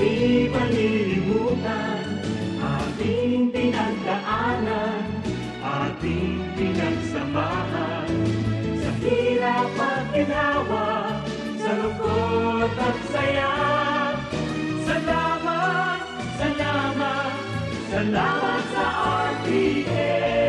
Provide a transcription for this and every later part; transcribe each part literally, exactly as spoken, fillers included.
Di malilimutan ating pinagdaanan, ating pinagsamahan. Sa hirap at ginhawa, sa lungkot at saya. Salamat, salamat, salamat sa R P N.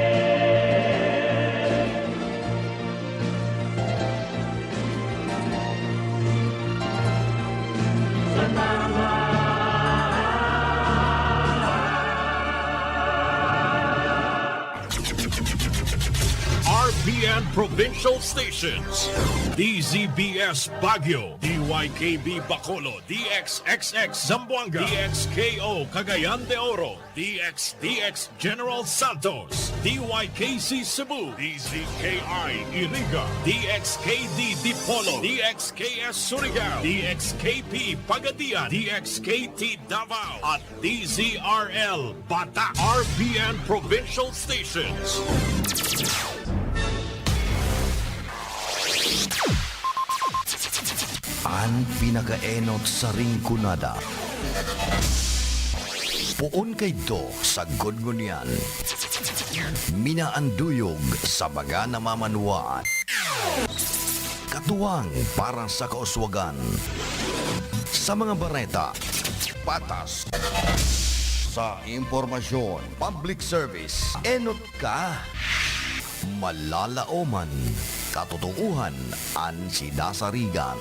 R P N Provincial Stations, D Z B S Baguio, D Y K B Bacolod, D X X X Zamboanga, D X K O Cagayan de Oro, D X D X General Santos, D Y K C Cebu, D Z K I Iriga, D X K D Dipolog, D X K S Surigao, D X K P Pagadian, D X K T Davao, at D Z R L Batak, R P N Provincial Stations. An pinakaenot sa Rinconada. Poon kaidto sagkod ngunyan. Minaanduyog sa mga namamanwaan. Katuwang para sa kauswagan. Sa mga bareta, patas. Sa impormasyon, public service, enot ka. Malalaoman, katotoohan an sinasarigan.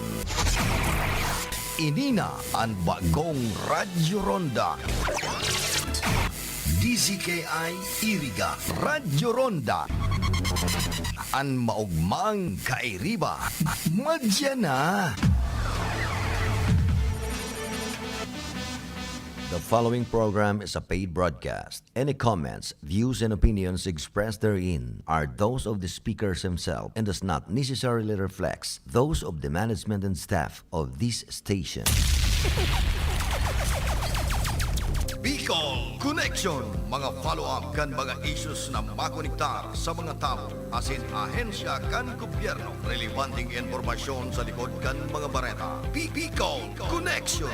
Ini na an bagong Radyo Ronda. D Z K I Iriga, Radyo Ronda. An maogmang kairiba, madya na. The following program is a paid broadcast. Any comments, views, and opinions expressed therein are those of the speakers himself and does not necessarily reflect those of the management and staff of this station. Bicol Connection, mga follow-up kan mga issues na makonektar sa mga tawo asin ahensya kan gobyerno. Relebanteng impormasyon sa likod kan mga bareta. Bi-, Bicol Connection.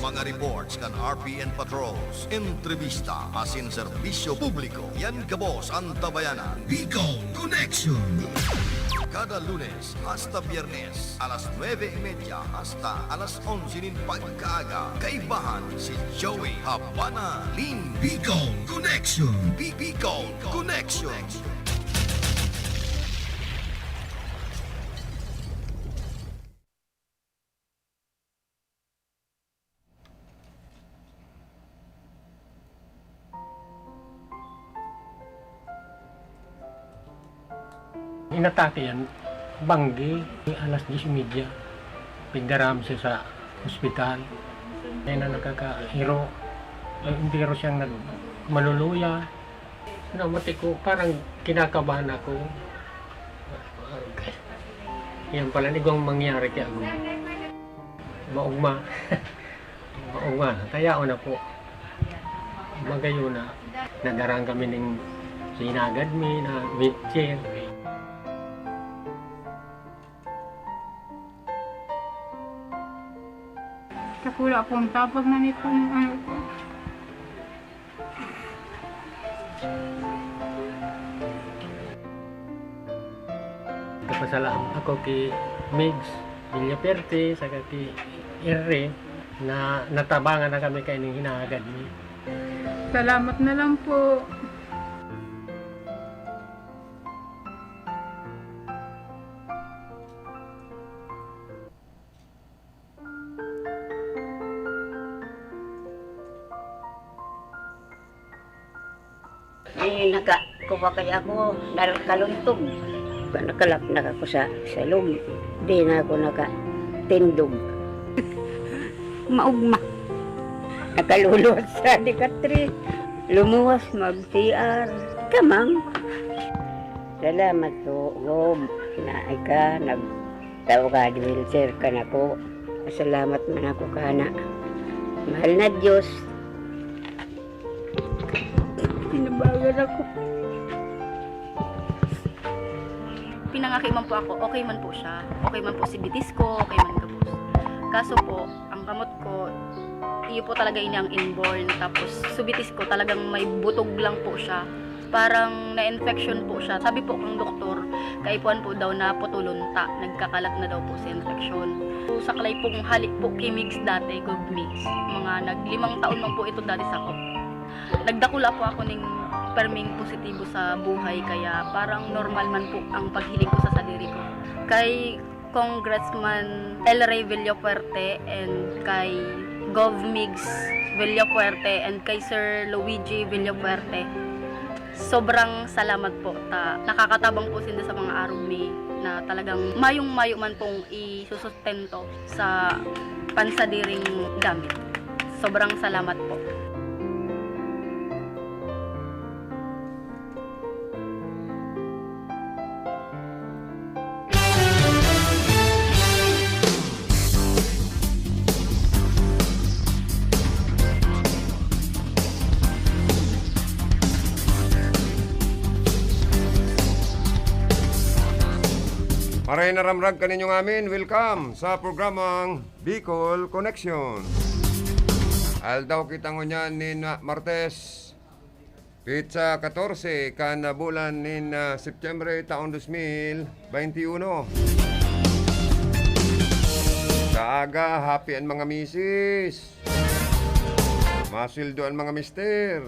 Mga reports kan R P N patrols, entrevista asin serbisyo publiko. Yan gabos an tabayanan. Bicol Connection. Kada Lunes hasta Biyernes, alas nuebe y media hasta alas onse nin pagkaaga. Kaibahan si Joey Habana Lim. Bicol Connection. Bi-, Bicol Connection. Inatake yan, banggi, alas diyes y media. Pigdaram siya sa ospital. Kaya na nakakairo, ay, entero siyang nag-, maluluya. Namati ko, parang kinakabahan ako. Yan pala, igwang mangyari kaya ako. Maugma. Maugma. Kaya ako na po. Magayon na. Nadaraan kami ng sinagad mi na wheelchair. Kapula pong tapag na ni pong ano ko. Nagpasalamat ako ki Migs Villaperte saka ki Ere na natabangan na kami kaining hinahagad mi. Salamat na lang po. Eh, naka-, kuha kaya ako, nal-, kaluntog. Nakalapnak ako sa, sa loob. Di na ako nakatindog. Maugma. Nakaluluwas sa dikatri. Lumuwas mag-C R. Kamang. Salamat po, Gob. Na ika nag- Tao ka, adventure ka na po. Salamat man ako kana. Mahal na Diyos. Tinabangan ako. Pinangaki man po ako, okay man po siya. Okay man po si bitis ko, okay man gabos. Kaso po, ang ko, iyo po talaga ini ang inborn. Tapos, subitis ko, talagang may butog lang po siya. Parang na-infection po siya. Sabi po ng doktor, kaipuhan po daw na putulon ta. Nagkakalat na daw po sa infection. So, saklay pong halik po ki Migs dati, Gov Migs. Mga naglimang taon man po ito dati sa ko. Nagdakula po ako ning perming positibo sa buhay, kaya parang normal man po ang paghiling ko sa sadiri ko. Kay Congressman El Rey Villafuerte and kay Gov Migs Villafuerte and kay Sir Luigi Villafuerte, sobrang salamat po ta nakakatabang po sinda sa mga arog mi na talagang mayong-mayo man pong isusustento sa pansadiring gamit. Sobrang salamat po. Maray na ramrag kaninyo ngamin. Welcome sa programang Bicol Connection. Aldaw kita ngunyan nin, ah, Martes, petsa katorse kan, ah, bulan nin, ah, Setyembre, taon dos mil baynte uno. Sa aga, happy an mga misis. Masweldo an mga mister.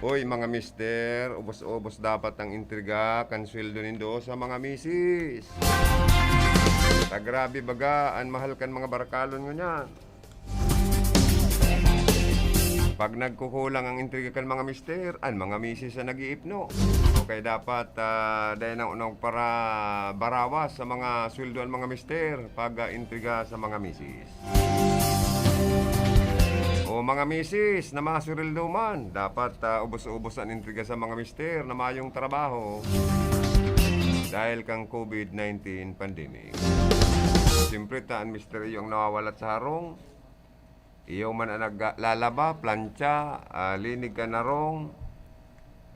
Hoy, mga mister, ubos-ubos dapat ang intriga kan sweldo nindo sa mga misis. Ta grabe baga an mahal kan mga barakalon ngunyan. Pag nagkukulang ang intriga kan mga mister, an mga misis an nag-iipno. Okay, dapat, ah, dai na unang para barawas sa mga sweldo an mga mister pag, ah, intriga sa mga misis. O mga misis na masweldo man, dapat, ah, ubos-ubos an intriga sa mga mister na mayong trabaho dahil kang covid nineteen pandemic. Siyempre, ta an mister iyo ang nawawalat sa harong. Iyo man an naglalaba, plantsa, ah, linig kan harong,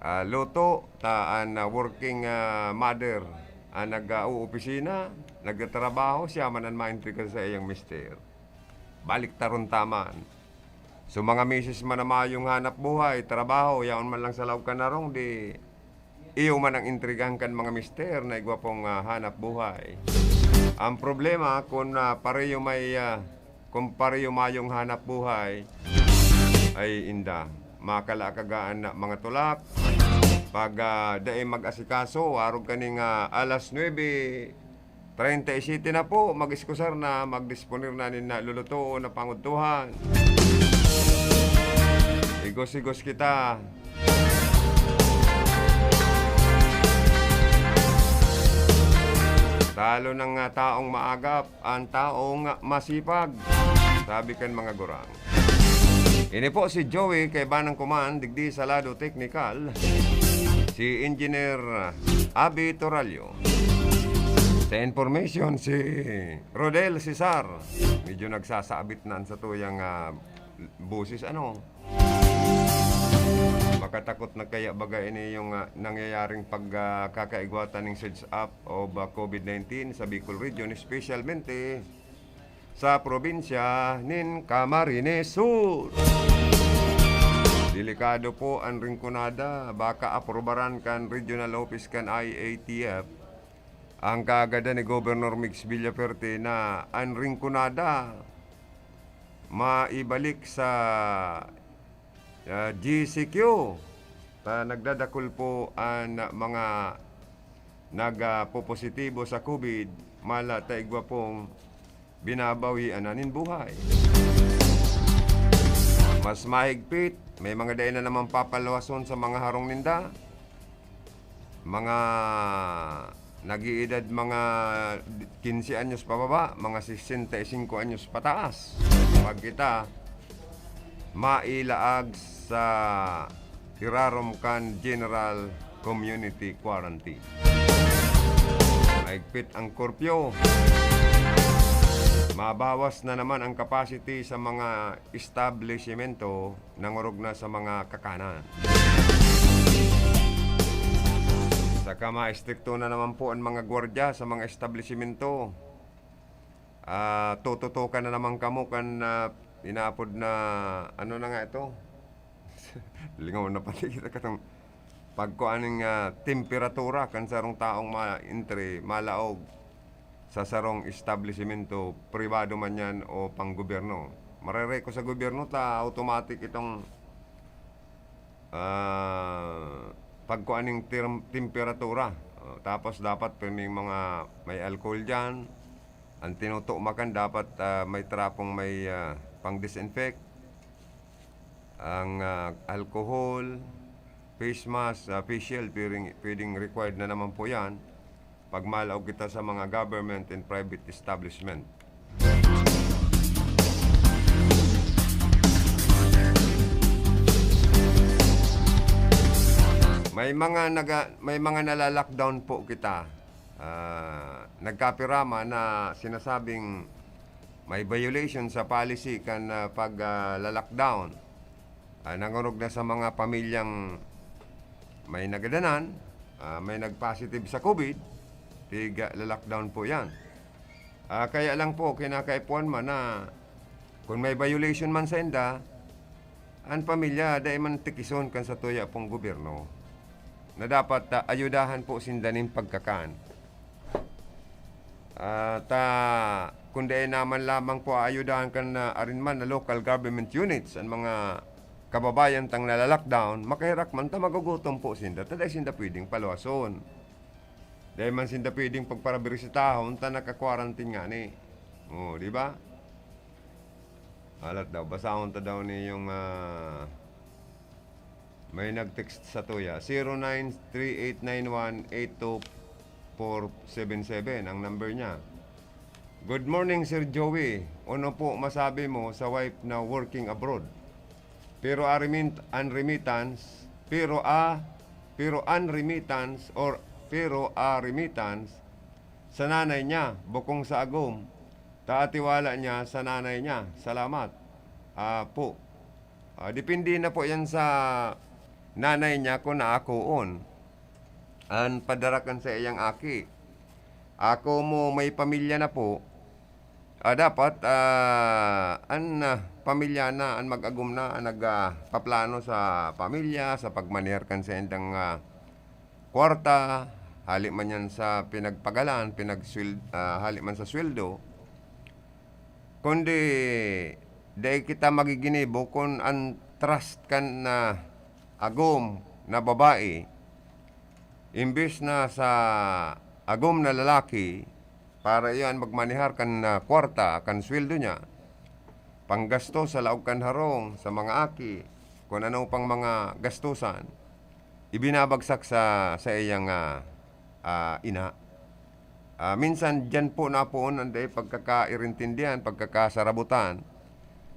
ah, luto, ta an, ah, working, ah, mother, an nag-, ah, oopisina, nagtatrabaho, siya man an maintriga sa iyang mister. Baliktaron ta man. So, mga misis man na mayong hanap buhay, trabaho, yaon man lang sa laog kan harong, di iyo man ang intrigahan kan mga mister na igwa pong, ah, hanap buhay. Ang problema, kung, ah, pareho may, ah, kung pareho mayong hanap buhay, ay inda, makala ka gaan na mga tulak. Pag, ah, dai mag-asikaso, arog kaning, ah, alas nuebe, treinta y siete na po, mag-iskusar na, magdisponer na nin, ah, lulutoon na pangudtuhan. Igos-igos kita. Talo ng, ah, taong maagap, ang taong masipag, sabi kan mga gurang. Ini po si Joey, kaiba nang kuman, digdi sa lado teknikal, si Engineer Abi Torallo. Sa information, si Rodel Cesar. Medyo nagsasabit na ang satuyang, ah, boses, ano? Makatakot na kaya baga ini yung, ah, nangyayaring pag, ah, kakaigwatan ning surge up of, ah, covid nineteen sa Bicol Region, espesyalmente sa probinsya nin Camarines Sur. Delikado po an Rinconada, baka aprobaran kan Regional Office kan I A T F ang kaagadan ni Governor Migs Villafuerte na an Rinconada maibalik sa, ah, G C Q. Ta nagdadakul po an mga nagpopositibo sa covid, mala ta igwa pong binabawian na nin buhay. Mas mahigpit, may mga dai na naman papalwason sa mga harong ninda. Mga nag-iedad mga kinse anyos pababa, mga sesenta y singko anyos pataas. Pag kita, mailaag sa irarom kan general community quarantine. Mahigpit ang curfew. Mabawas na naman ang capacity sa mga establisimento nangorog na sa mga kakanan. Saka maestrikto na naman po ang mga gwardya sa mga establisimento. Ah, tututukan na naman kamo kan, ah, inaapod na, ano na nga ito? Lingaw na pati kita katong pagkuan ning, ah, temperatura kan sarong taong ma-, entry, malaog sa sarong establisimento, pribado man yan o panggobyerno. Marereko sa gobyerno ta automatic itong, ah, pagkuan ning term-, temperatura. Oh, tapos dapat pirming mga may alcohol diyan. Ang tinutumakan dapat, ah, may trapong may, ah, pang-disinfect. Ang, ah, alcohol, face mask, ah, face shield, pwedeng, pwedeng required na naman po yan pag malaog kita sa mga government and private establishment. May mga naga-, may mga nala-lockdown po kita. Ah, nagkapirama na sinasabing may violation sa policy kan, ah, pag, ah, la-lockdown. Ah, nangurog na sa mga pamilyang may nagadanan, ah, may nag-positive sa COVID, tiga la-lockdown po yan. Ah, kaya lang po, kinakaipuhan man na kung may violation man sa inda, an pamilya dai man tikison kan satuya pong gobyerno na dapat, ah, ayudahan po sinda nin pagkakan. Ah, ta, kung dai naman lamang po aayudahan kan, ah, arin man na local government units, an mga kababayan tang nala-lockdown, makaherak man ta magugutom po sinda, ta dai sinda pwedeng paluwason. Dai man sinda pwedeng pagparabirisitahon ta naka-quarantine ngani. Oh, di ba? Alat daw, basahon ta daw niyong, ah, may nag-text sa tuya. Zero nine three eight nine one eight two four seven seven ang number niya. Good morning, Sir Joey. Ano po masabi mo sa wife na working abroad? Pero a remit-, an remittance, pero a, pero an remittance or pero a remittance sa nanay niya, bukong sa agom, ta atiwala niya sa nanay niya. Salamat. Ah, po. Ah, depende na po yan sa nanay niya kung naakoon an padarakan sa iyang aki. Ako mo may pamilya na po, ah, dapat, ah, an, ah, pamilya na, an mag-agom na, an nag, ah, paplano sa pamilya, sa pagmaneher kan saindang, ah, kwarta, hali man yan sa pinagpagalan, pinagswel-, ah, hali man sa sweldo, kundi dai kita magiginibo kun an trust kan, ah, agom na babae, imbes na sa agom na lalaki, para iyan magmanehar kan, ah, kwarta, kan sweldo niya, panggastos sa laog kan harong, sa mga aki, kun ano pang mga gastusan, ibinabagsak sa, sa iyang, ah, ah, ina. Ah, minsan, diyan po napoon an dai pagkakairintindihan, pagkakasarabutan,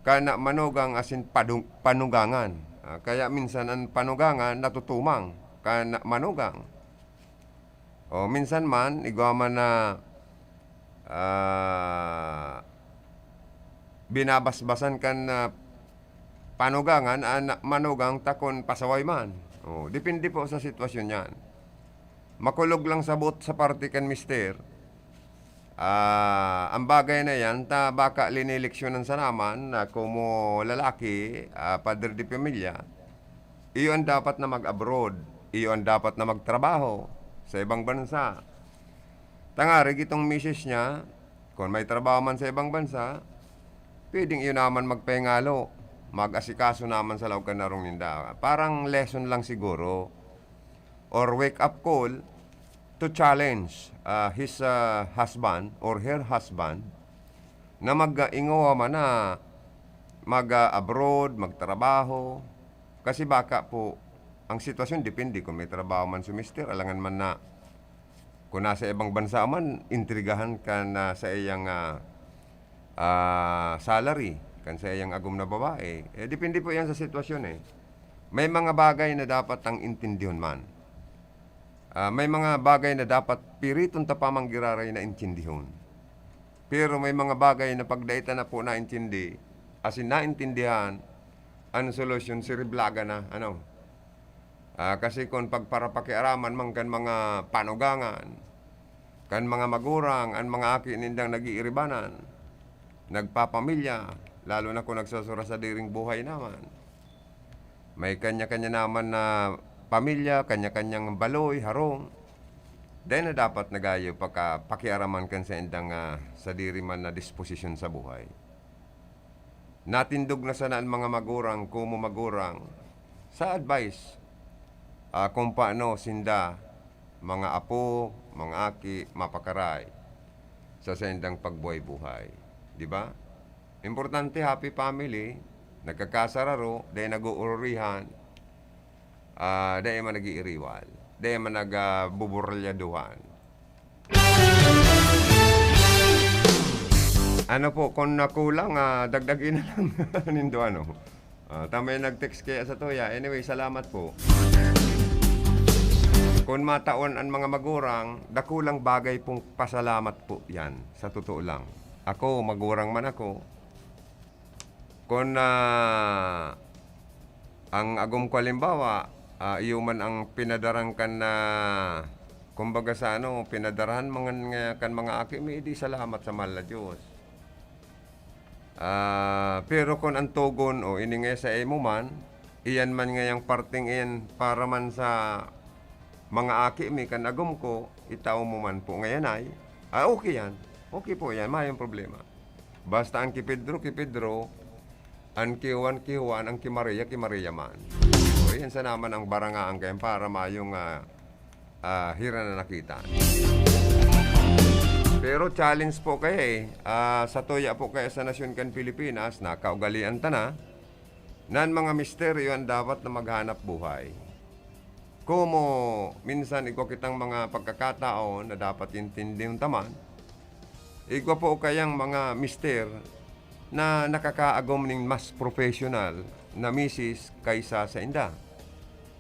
kana manugang asin padu-, panugangan. Ah, kaya minsan an panugangan natutumang kana manugang. O minsan man, igwa man na, ah, binabasbasan kan, ah, panugangan an manugang ta kun pasaway man. O, depende po sa sitwasyon niyan. Makulog lang sabot sa parte kan mister. Ah, ang bagay na yan, ta baka lineleksyonan sana man na komo lalaki, ah, padre de pamilya, iyo ang dapat na mag-abroad, iyo ang dapat na magtrabaho sa ibang bansa. Tangarig itong misis niya, kung may trabaho man sa ibang bansa, pwedeng iyo naman magpahingalo, mag-asikaso naman sa laog kan harong ninda. Parang lesson lang siguro, or wake-up call to challenge, ah, his, ah, husband or her husband na mag-, ah, ingowa man na mag, ah, abroad, magtrabaho. Kasi baka po, ang sitwasyon depende kung may trabaho man si mister, alangan man na kung nasa ibang bansa man, intrigahan ka na sa iyang, ah, ah, salary, kan sa iyang agom na babae. Eh, depende po yan sa sitwasyon, eh. May mga bagay na dapat tang intindihon man. Ah, may mga bagay na dapat piriton ta pa man giraray na intindihon. Pero may mga bagay na pag dai ta na po naintindi, asin naintindihan, ang solusyon, siriblaga na, ano? Ah, kasi kun pagparapakiaraman man kan mga panugangan, kan mga magurang, an mga aki nindang nag-iiribanan, nagpapamilya, Lalo na kung nagsusura sadiring buhay naman. May kanya-kanya naman na pamilya, kanya-kanyang baloy, harong. Dai na dapat nagayo pagka pakiaraman kan saindang, ah, sadiri man na disposisyon sa buhay. Natindog na sana an mga magurang, komo magurang, sa advice, ah, kung paano sinda, mga apo, mga aki, mapakaray sa saindang pagbuhay-buhay. Di ba? Importante, happy family, nagkakasararo, dai nag-uururihan, ah, dai man nag-iiriwal, dai man nag, ah, buburalyaduhan. Ano po, kung nakulang, ah, dagdagin na lang nindo, ano. Ah, ta may nag-text kaya sa tuya. Anyway, salamat po. Kung matawan an mga magurang, dakulang bagay pong pasalamat po yan, sa totoo lang. Ako, magurang man ako, kun, ah, ang agom ko halimbawa, ah, iyo man ang pinadarang kan na, kumbaga sa ano, pinadarahan mga, nga kan mga aki mi, edi salamat sa mahal na Diyos. Ah, pero kun ang togon, o ini nga sa imo man, iyan man ngayang parteng iyan para man sa mga aki mi kan agom ko, itao mo man po ngayan ay, ah, okay yan. Okay po yan, mayong problema. Basta ang ki Pedro, ki Pedro, an ki Juan, ki Juan, ang ki Maria, ki Maria man. O, yan sa naman ang barangaan kayan para mayong, ah, ah, hira na nakita. Pero challenge po kaya eh. Ah, sa tuya po kaya sa nasyon kan Pilipinas, nakaugalian ta na, nan mga misteryo ang dapat na maghanap buhay. Komo minsan igwa kitang mga pagkakataon na dapat intindihon ta man, igwa po kayang mga mister na nakakaagom ning mas professional na misis kaysa sainda.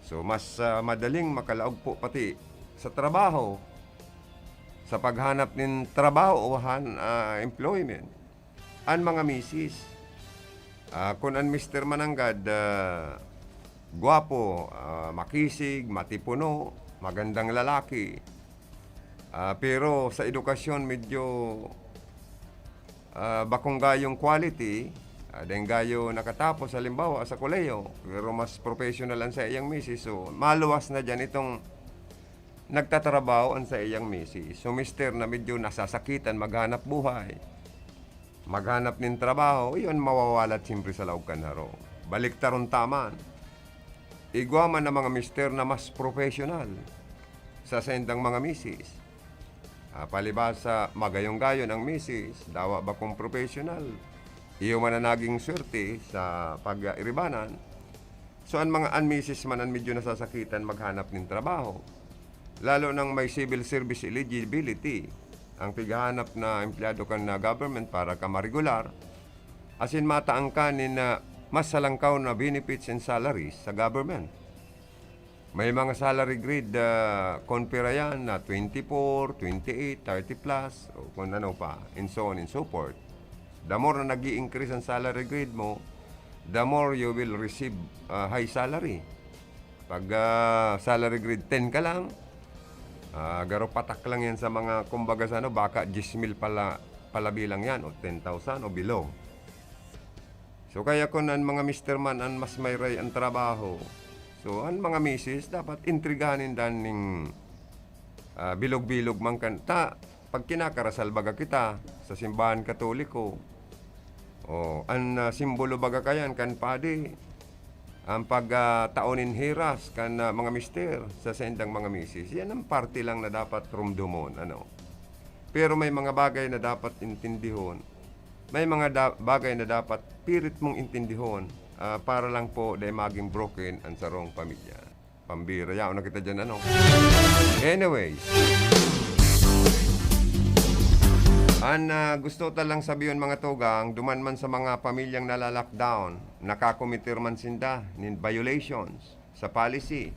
So, mas, ah, madaling makalaog po pati sa trabaho, sa paghanap nin trabaho o han-, ah, employment, an mga misis. Ah, kun an mister mananggad, ah, gwapo, ah, makisig, matipuno, magandang lalaki, ah, pero sa edukasyon medyo, ah, bakong gayong quality, ah, dai gayo nakatapos, halimbawa, sa kolehiyo, pero mas professional an saiyang misis. So, maluwas na diyan itong nagtatrabaho an saiyang misis. So, mister na medyo nasasakitan maghanap buhay, maghanap nin trabaho, iyon mawawalat siyempre sa laog kan harong. Baliktaron ta man. Igwa man ang mga mister na mas professional sa saindang mga misis. Ah, palibasa, magayong-gayon ang misis, dawa bakong professional. Iyo man ang naging swerte sa pag-iribanan. So, an mga, an misis man an medyo nasasakitan maghanap nin trabaho. Lalo nang may civil service eligibility ang pighahanap na empleyado kan, ah, government para ka ma-regular, asin mataan ka nin, ah, mas salangkaw na benefits and salaries sa government. May mga salary grade, ah, kun pira yan, na twenty-four, twenty-eight, thirty plus, o kung ano pa, and so on and so forth. The more na nag increase ang salary grade mo, the more you will receive, ah, high salary. Pag, ah, salary grade ten ka lang, ah, garo patak lang yan sa mga, kumbaga sa ano, baka diyes mil pala, palabi lang yan, o ten thousand o below. So, kaya kun an mga mister man an mas mayray an trabaho, so, an mga misis dapat intrigahan ninda ning, ah, bilog-bilog man kan, ta, pag kinakarasal baga kita sa simbahan Katoliko, o, an, ah, simbolo baga kayan kan padi, ang pag, ah, tao nin heras kan, ah, mga mister sa saindang mga misis, yan ang parte lang na dapat rumdomon, ano. Pero may mga bagay na dapat intindihon. May mga da-, bagay na dapat pirit mong intindihon, ah, para lang po dai maging broken ang sarong pamilya. Pambira, yaon na kita diyan, ano? Anyways, an, ah, gusto ta lang sabihon, mga tugang, duman man sa mga pamilyang nala-lockdown, nakakometer man sinda nin violations sa policy.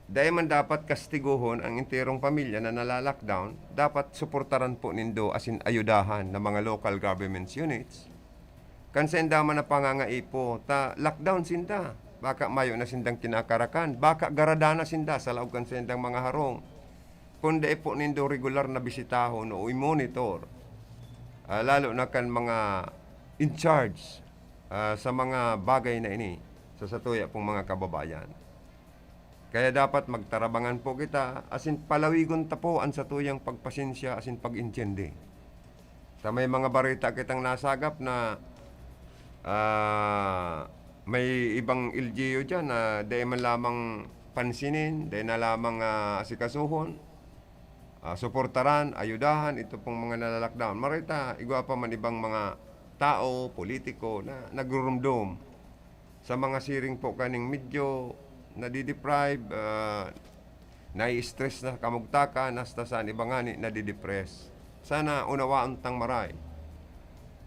Dai man dapat kastiguhon ang enterong pamilya na nala-lockdown, dapat suportaran po nindo asin ayudahan na mga local governments units. Kan sainda man na pangangaipo, ta lockdown sinda. Baka mayo na sindang kinakarakan, baka garada na sinda sa laog kan saindang mga harong. Kun dai po nindo regular na bisitahon o i-monitor, ah, lalo na kan mga in charge, ah, sa mga bagay na ini sa satuya pong mga kababayan. Kaya dapat magtarabangan po kita, asin palawigon ta po an satuyang pagpasensya asin pag-intindi. Ta may mga bareta kitang nasagap na, ah, may ibang L G U diyan na dai man lamang pansinin, dai na lamang, ah, asikasuhon, ah, suportaran, ayudahan ito pong mga nala-lockdown. Maray ta, igwa pa man ibang mga tao, politiko na nagrurumdom sa mga siring po kaning medyo nadideprive, ah, nai-stress na kamugtakan, hasta sa iba ngani nadidepress. Sana unawaon tang maray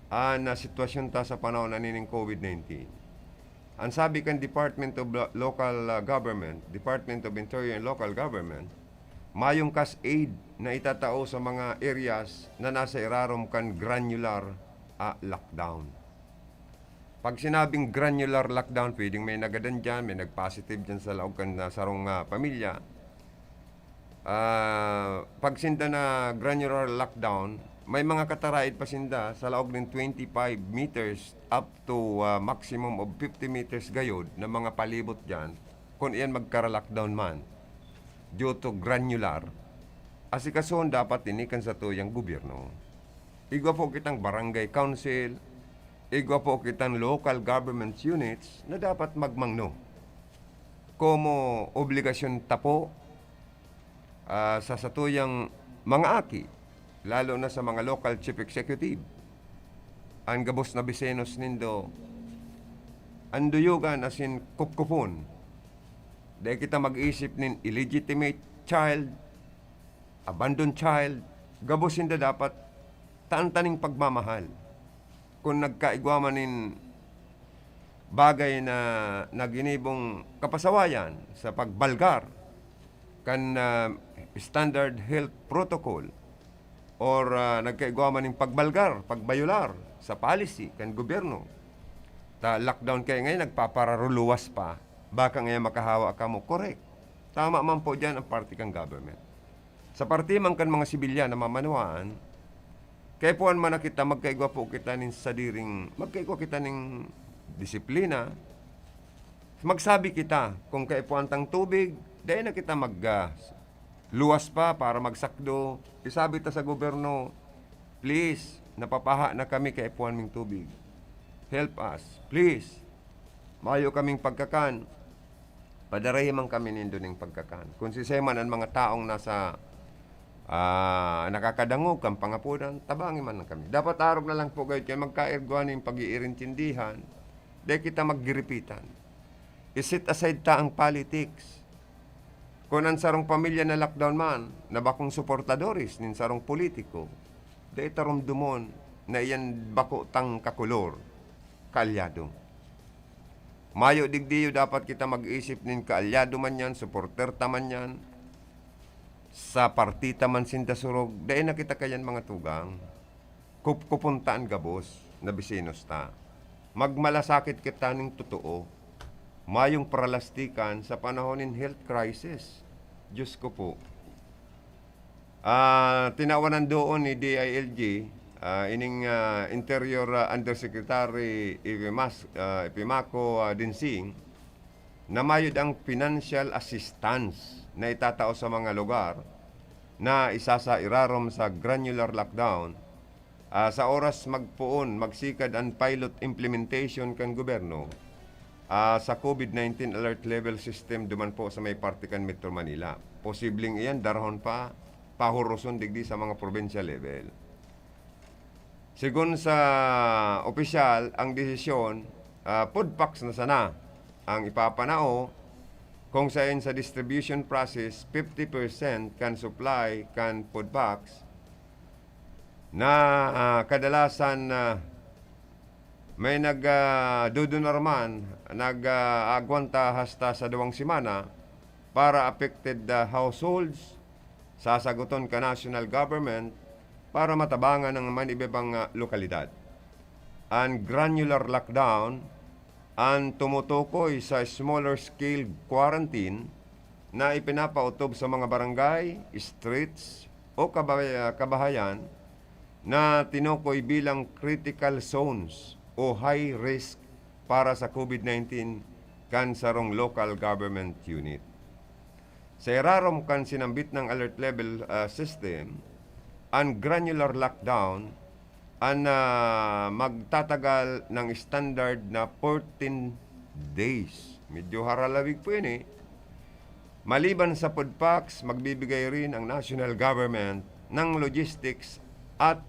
an, ah, sitwasyon ta sa panahon na nining COVID nineteen. Ang sabi kan Department of Lo-, Local, ah, Government, Department of Interior and Local Government, mayong cash aid na itatao sa mga areas na nasa irarom kan granular, ah, lockdown. Pag sinabing granular lockdown, pwedeng may nagadan diyan, may nag-positive diyan sa laog kan, ah, sarong, ah, pamilya. Ah, pag sinda na granular lockdown, may mga kataraid pa sinda sa laog nin twenty-five meters up to, ah, maximum of fifty meters gayod na mga palibot diyan, kun iyan magkara-lockdown man, due to granular, asikasuhon dapat ini kan satuyang gobyerno. Igwa po kitang barangay council, igwa po kitang local government units na dapat magmangno. Komo obligasyon ta po, ah, sa satuyang mga aki, lalo na sa mga local chief executive, an gabos na bisenos nindo, anduyogan asin kupkupon. Dai kita mag-isip nin illegitimate child, abandoned child, gabos sinda dapat taan ta nin pagmamahal. Kun nagkaigwa man nin bagay na, na ginibong kapasawayan sa pagbalgar kan, ah, standard health protocol or, ah, nagkaigwa man nin pagbalgar, pagbayular sa policy kan gobyerno, ta lockdown kayo ngayon, nagpapararuluwas pa, baka ngayon makahawa kamo. Correct. Tama man po diyan ang parte kan government. Sa parte man kan mga sibilyan na mamanwaan, kaipuhan man na kita, magkaigwa po kita nin sadiring, magkaigwa kita nin disiplina. Magsabi kita, kung kaipuhan tang tubig, dai na kita mag, ah, luwas pa para magsakdo. Isabi ta sa gobyerno, "Please, napapaha na kami, kaipuhan ming tubig. Help us, please. Mayo kaming pagkakan. Padarahi man kami nindo ning pagkakan." Kung sisay man ang mga taong nasa, ah, nakakadangog kan pangapunan, tabangi man lang kami. Dapat arog na lang po gayod kayo, magkaigwa nin pag-iirintindihan. Dai kita maggiripitan. I-set aside ta ang politics. Kun an sarong pamilya na lockdown man, na bakong suportadores nin sarong politiko, dai ta romdomon na iyan bako tang kakolor, kaalyado. Mayo digdi iyo dapat kita mag-isip nin kaalyado man yan, suporter ta man yan, sa partita man sinda surog, dai na kita kayan mga tugang. Kupkupon ta an gabos na bisinos ta. Magmalasakit kita nin totoo. Mayong pralastikan sa panahon nin health crisis. Diyos ko po. Ah, tinawanan doon ni D I L G, ah, ining, ah, Interior, ah, Undersecretary Epimas-, ah, Epimaco, ah, Dinsing, na mayod ang financial assistance na itatao sa mga lugar na isa sa irarom sa granular lockdown, ah, sa oras magpoon, magsikad an pilot implementation kan gobyerno, ah, sa COVID nineteen alert level system duman po sa may parte kan Metro Manila. Posibleng iyan darahon pa, pahuroson digdi sa mga provincial level. Segun sa opisyal, ang desisyon, ah, food packs na sana ang ipapanao, kung saen sa distribution process, fifty percent kan supply kan food packs na, ah, kadalasan, ah, may nag, ah, dudunar man, nag, ah, agwanta hasta sa duwang semana para affected, ah, households, sasaguton ka national government para matabangan ang man iba-ibang, ah, lokalidad. An granular lockdown, an tumutukoy sa smaller scale quarantine na ipinapaotob sa mga barangay, streets, o kabay-, ah, kabahayan na tinukoy bilang critical zones. o high risk para sa COVID nineteen kan sarong local government unit. Sa irarom kan sinambit na alert level, ah, system, an granular lockdown an, ah, magtatagal ng standard na fourteen days. Medyo haralawig po ini. Maliban sa food packs, magbibigay rin ang national government ng logistics at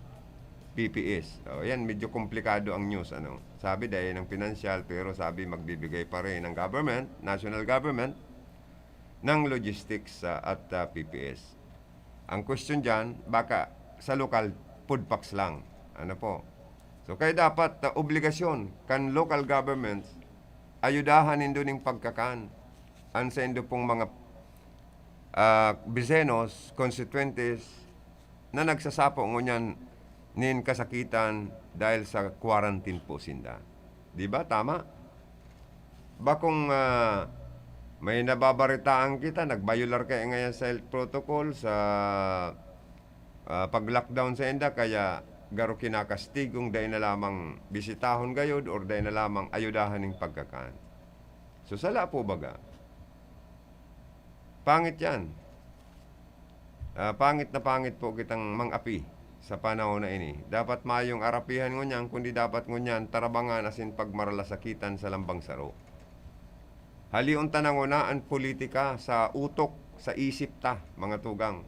P P Es. O, yan, medyo komplikado ang news, ano. Sabi dahil ng pinansyal, pero sabi magbibigay pa rin ang government, national government, ng logistics, ah, at, ah, P P Es. Ang question diyan, baka sa lokal, food packs lang. Ano po? So, kaya dapat, ah, obligasyon kan local governments, ayudahan nindo ning pagkakan an saindo pong mga, ah, bisenos, konstituyentes na nagsasapo ngunyan nin kasakitan dahil sa quarantine po sinda. Di ba? Tama? Bakong, ah, may nababaritaan kita, nagbayular kaya ngayon sa health protocol, sa, ah, pag-lockdown sa inda, kaya garo kinakastigong dai na lamang bisitahon gayod or dai na lamang ayudahan ning pagkakan. So, sala po baga? Pangit yan. Ah, pangit na pangit po kitang mang-api sa panahon na ini. Dapat mayong arapihan ngunyan, kundi dapat ngunyan tarabangan asin pagmaralasakitan sa lambang saro. Halion ta na nguna an politika sa utok, sa isip ta, mga tugang.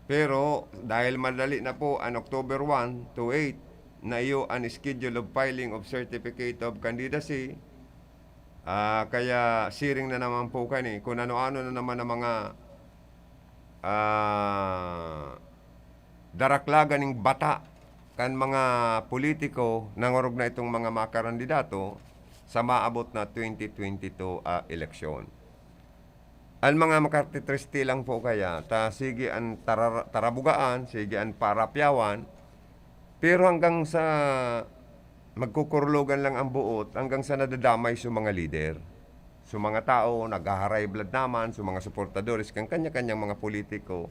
Pero dahil madali na po an October one to eight na iyo an schedule of filing of certificate of candidacy, ah, kaya siring na naman po kani kung ano-ano na naman ang mga, ah, daraklagan ning bata kan mga politiko nangorog na itong mga makarandidato sa maabot na twenty twenty-two, ah, eleksyon. An mga makatitriste lang po kaya, ta sige an tarar-, tarabugaan, sige an parapyawan, pero hanggang sa magkukurlogan lang ang buot, hanggang sa nadadamay sa mga lider. Sa mga tao, naghaharay blood naman, sa mga suportadores, kan kanya-kanyang mga politiko.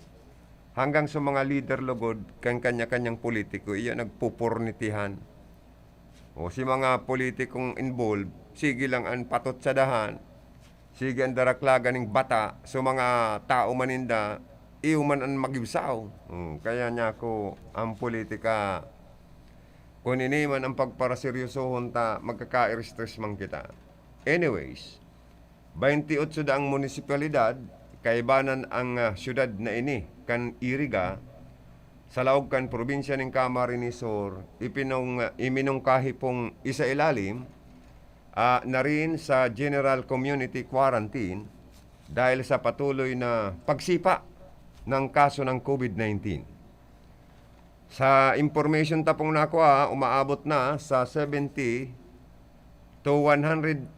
Hanggang sa mga lider lugod, kan kanya-kanyang politiko, iya nagpupurnitihan. O si mga politikong involved, sige lang an patot sa dahan, sige an daraklagan ning bata, so mga tao man ninda, iyo man an magibsaw. Hmm, kaya niya ako, ang politika, kun ini man ang pagparaseryosohon ta, magkaka-stress man kita. Anyways, baynti otso daang munisipalidad, kaibanan ang, ah, syudad na ini kan Iriga, sa laog kan probinsya nin Camarines Sur, ipinong-, iminungkahi pong isailalim, ah, na rin sa general community quarantine dahil sa patuloy na pagsipa ng kaso ng COVID nineteen. Sa information ta pong nakua, umaabot na sa seventy to one hundred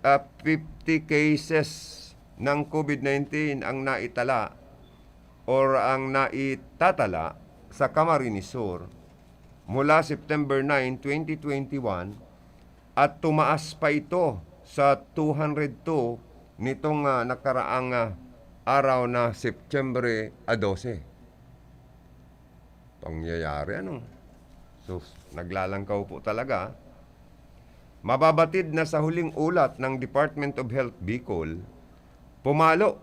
fifty cases ng COVID nineteen ang naitala or ang naitatala sa Camarines Sur mula September nine, twenty twenty-one, at tumaas pa ito sa two hundred two nitong, ah, nakaraang, ah, araw na September, ah, dose. Pangyayari, ano? Sus, naglalangkaw po talaga. Mababatid na sa huling ulat ng Department of Health Bicol, pumalo.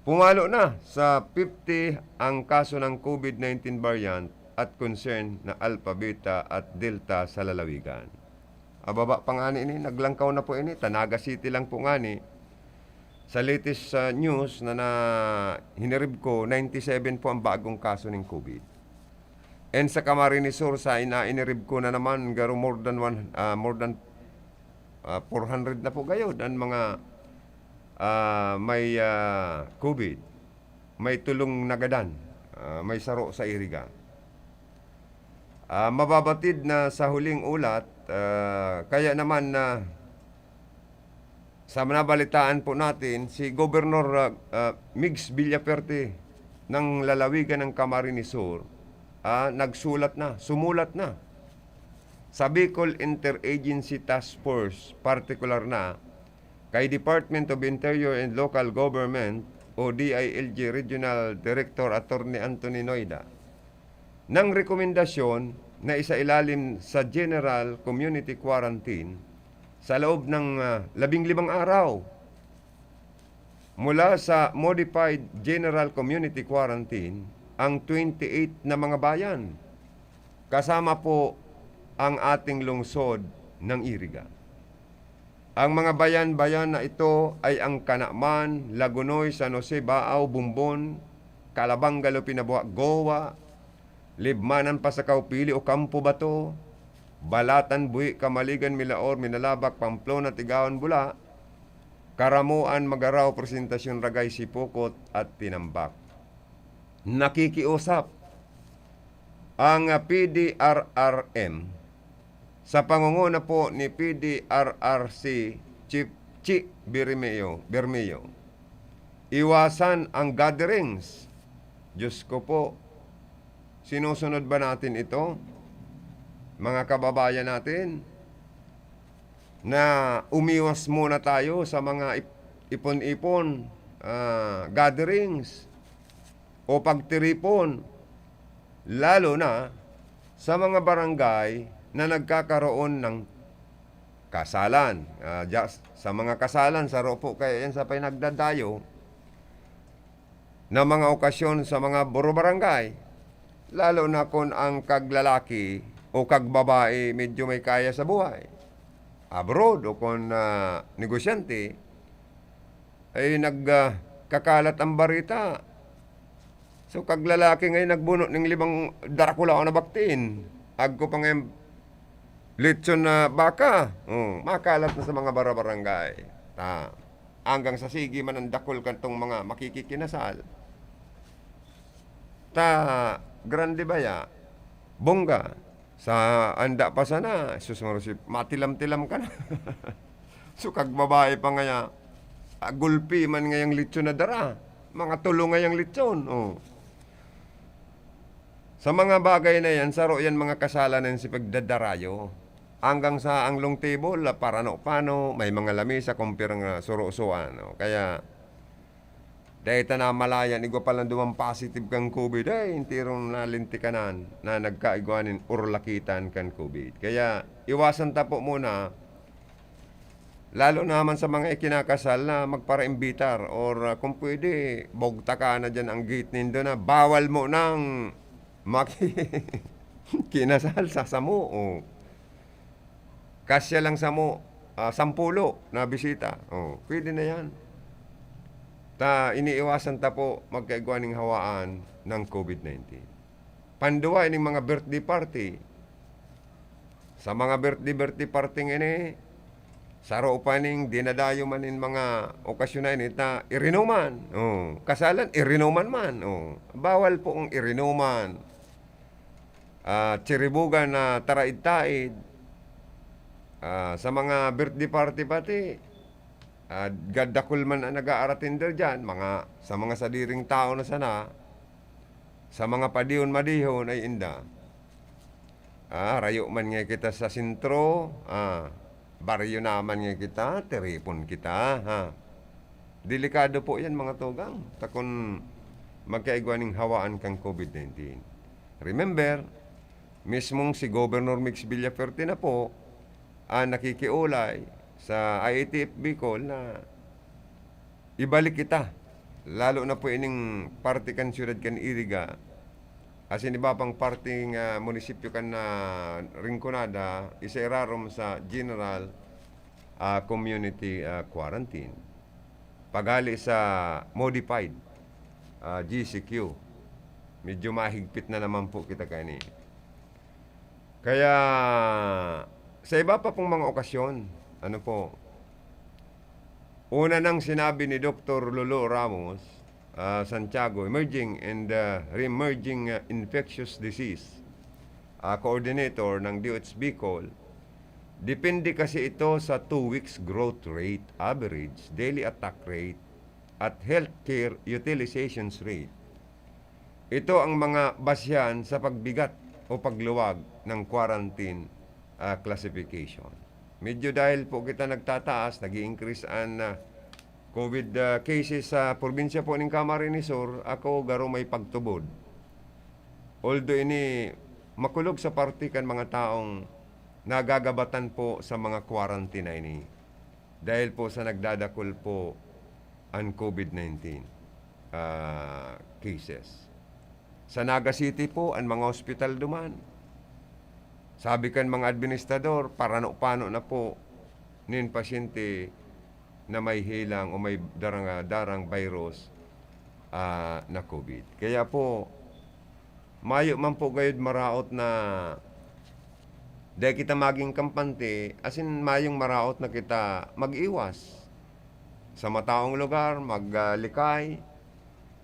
Pumalo na sa fifty ang kaso ng COVID nineteen variant at concern na Alpha, Beta at Delta sa lalawigan. Ababa pa nga ni ini, naglangkaw na po ini. Ta Naga City lang po nga ni. Sa latest, ah, news na, na hinirib ko, ninety-seven po ang bagong kaso ning COVID. And sa Camarines Sur, sa ina-, inirib ko na naman, garo more than one, ah, more than, ah, four hundred na po gayod ang mga, ah, may, ah, COVID. May tulong nagadan, ah, may saro sa Iriga. Ah, mababatid na sa huling ulat, ah, kaya naman na sa nabalitaan po natin, si Governor, ah, ah, Migs Villafuerte ng lalawigan ng Camarines Sur, ah, nagsulat na, sumulat na sa Bicol Interagency Task Force, partikular na kay Department of Interior and Local Government o D I L G Regional Director Attorney Anthony Noida ng rekomendasyon na isailalim sa General Community Quarantine sa loob ng, ah, labing limang araw. Mula sa Modified General Community Quarantine ang twenty-eight na mga bayan, kasama po ang ating lungsod ng Iriga. Ang mga bayan-bayan na ito ay ang Canaman, Lagonoy, San Jose, Baao, Bombon, Calabanga, Lupinabua, Goa, Libmanan, Pasacao, Pili, Ocampo, Bato, Balatan, Buhi, Camaligan, Milaor, Minalabac, Pamplona, Tigaon, Bula, Caramoan, Magarao, Presentacion, Ragay, Sipocot at Tinambac. Nakikiusap ang, ah, P D R R M sa pangunguna po ni P D R R C Chief Chi Bermeo, Bermeo. Iwasan ang gatherings. Diyos ko po, sinusunod ba natin ito, mga kababayan natin, na umiwas muna tayo sa mga ip-, ipon-ipon, ah, gatherings o pagtiripon, lalo na sa mga barangay na nagkakaroon ng kasalan. Ah, dya-, sa mga kasalan, saro po kaya yan sa pinagdadayo na mga okasyon sa mga buro-barangay, lalo na kun ang kaglalaki o kagbabae medyo may kaya sa buhay, abroad o kun, ah, negosyante, ay nag, ah, kakalat ang barita. So, kaglalaki ngayon nagbuno ning limang darakulaon na baktin. Agko pa ngayon lechon na baka. Oh, makalat na sa mga bara-barangay. Ta, anggang sa sigi man ang dakul kantong mga makikikinasal. Ta, grande baya, bongga. Sa anda pa sana, sus, marusip, matilam-tilam ka na. So, kagbabae pa ngaya, ah, gulpi man ngayang lechon na dara. Mga tulo ngayang lechon, oh. Sa mga bagay na yan, saro yan mga kasalan na yan si pagdadarayo. Anggang sa anglong table, ah, parano-pano, may mga lamesa, kumpirang, ah, suro-suan, oh. Kaya, dai ta namalayan, igwa pa lang duman positive kan COVID, ay, enterong nalintikanan na nagkaigwa nin urlakitan kan COVID. Kaya, iwasan ta po muna, lalo naman sa mga ikinakasal na magparaimbitar or, ah, kung pwede, bugtaka na dyan ang gate nindo na bawal mo nang maki-, kinasal sa samo, oh. Kasya lang samo, ah, sampulo na bisita. Oh, pwede na yan. Ta, iniiwasan ta po magkaigwa ning hawaan ng COVID nineteen. Panduwa, ining mga birthday party. Sa mga birthday, birthday party ngini, saro pa ning dinadayo man nin mga okasyon na ini ta irinuman. Oh, kasalan, irinuman man. Oh, bawal po ang irinuman. Ah, tsiribugan na taraid-taid. Ah, sa mga birthday party pati, ah, gadakul man ang nag-aaratinder diyan, mga, sa mga sadiring tao na sana, sa mga padihon-madihon ay inda. Ah, rayo man nga kita sa sentro, ah, baryo naman nga kita, tiripon kita, ha. Delikado po yan, mga tugang. Ta kun magkaigwa ning hawaan kan COVID nineteen. Remember, mismong si Governor Mix Villafuerte na po ang nakikiulay sa I A T F Bicol na ibalik kita, lalo na po ining parte kan siyudad kan Iriga, asin iba pang parte nga munisipyo kan, ah, Rinconada, isa irarom sa general, ah, community, ah, quarantine. Paghali sa modified, ah, G C Q, medyo mahigpit na naman po kita kaini. Kaya, sa iba pa pong mga okasyon, ano po, una nang sinabi ni Doktor Lolo Ramos, ah, Santiago, emerging and, ah, re-emerging, ah, infectious disease, ah, coordinator ng D O H Bicol, depende kasi ito sa two weeks growth rate, average, daily attack rate, at healthcare utilizations rate. Ito ang mga basihan sa pagbigat o pagluwag ng quarantine, ah, classification. Medyo dahil po kita nagtataas, nag-i-increase an, ah, COVID, ah, cases sa probinsya po ning Camarines Sur, ako garo may pagtubod. Although ini, makulog sa parte kan mga taong nagagabatan po sa mga quarantine na ini dahil po sa nagdadakul po an COVID nineteen, ah, cases. Sa Naga City po, an mga ospital duman. Sabi kan mga administrador, parano-pano na po nin pasyente na may helang o may darang, darang virus, ah, na COVID. Kaya po, mayo man po gayud maraot na dai kita maging kampante, asin mayong maraot na kita mag-iwas sa mataong lugar, mag, ah, likay.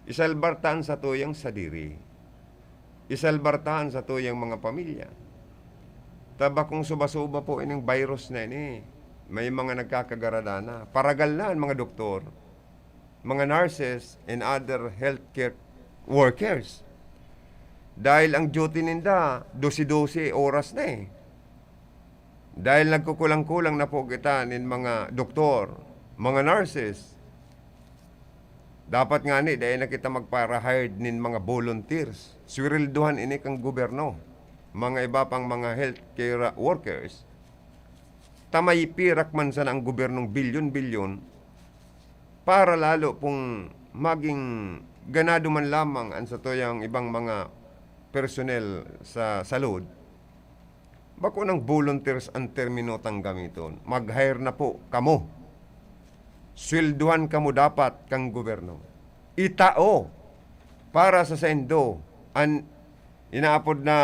Isalbar ta an satuyang sadiri. Isalbar ta an satuyang mga pamilya. Ta bakong suba-suba po ining virus na ini. May mga nagkakagarada na. Paragal na an mga doktor, mga nurses, and other healthcare workers. Dahil ang duty ninda, dose-dose oras na eh. Dahil nagkukulang-kulang na po kita nin mga doktor, mga nurses. Dapat ngani, dai na kita magpara-hired nin mga volunteers. Sweldohan ini kan gobyerno. Mga iba pang mga healthcare workers. Ta may pirak man sana ang gobyernong bilyon-bilyon para lalo pong maging ganado man lamang an satuyang ibang mga personnel sa salud. Bako nang volunteers an termino tang gamiton. Mag-hire na po kamo. Sweldohan kamo dapat kan gobyerno. Itao para sa saindo an inaapod na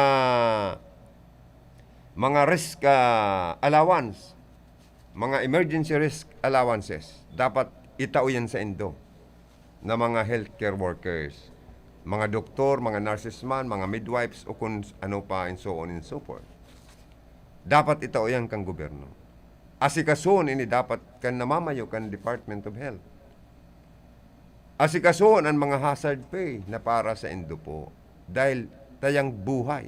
mga risk, ah, allowance, mga emergency risk allowances. Dapat itao yan saindo na mga healthcare workers, mga doktor, mga nurses man, mga midwives, o kung ano pa, and so on and so forth. Dapat itao yan kan gobyerno. Asikason ini dapat kan namamayo kan Department of Health. Asikason an mga hazard pay na para saindo po, dahil tayang buhay.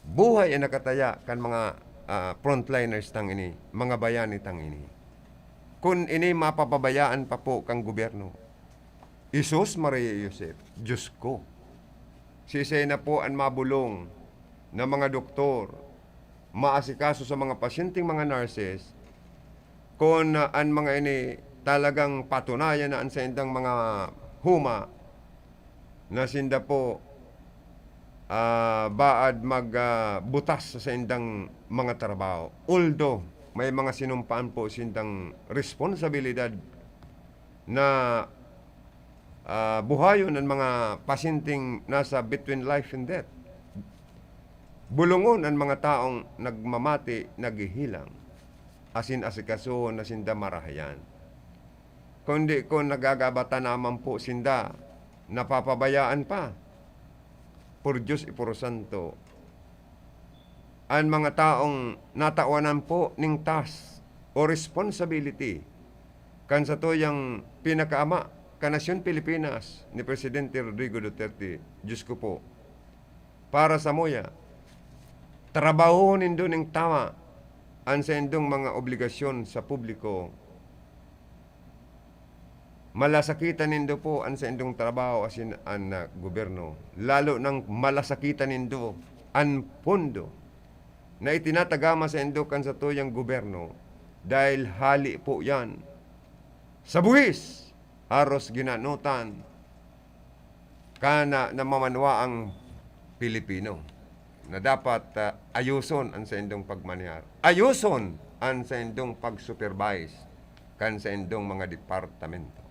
Buhay an nakataya kan mga, ah, frontliners tang ini, mga bayani tang ini. Kun ini mapapabayaan pa po kan gobyerno, Jesus, Maria, Joseph, Diyos ko, siisay na po an mabolong na mga doktor, maasikaso sa mga pasyenteng mga nurses, kun, ah, an mga ini talagang patunayan na an saindang mga huma na sinda po, ah, baad mag, ah, butas sa saindang mga trabaho. Although, may mga sinumpaan po sindang responsabilidad na, ah, buhayon an mga pasyenteng nasa between life and death. Bulongon an mga taong nagmamati, naghihilang, asin asikasohon na sinda marahayan. Kundi kun nagagabatan naman po sinda, napapabayaan pa. Por Diyos, ipuro santo. An mga taong natawanan po ning task o responsibility kan satuyang pinakaama kan nasyon Pilipinas ni Presidente Rodrigo Duterte, Diyos ko po, para samuya, trabahohon nindo ning tama an saindong mga obligasyon sa publiko. Malasakitan nindo po an saindong trabaho asin an, ah, gobyerno. Lalo nang malasakitan nindo an pondo na itinatagama saindo kan satuyang gobyerno, dahil hali po yan sa buhis, haros ginanotan kan, ah, namamanwaang Pilipino na dapat, ah, ayoson an saindong pagmanehar. Ayoson an saindong pag-supervise kan saindong mga departamento.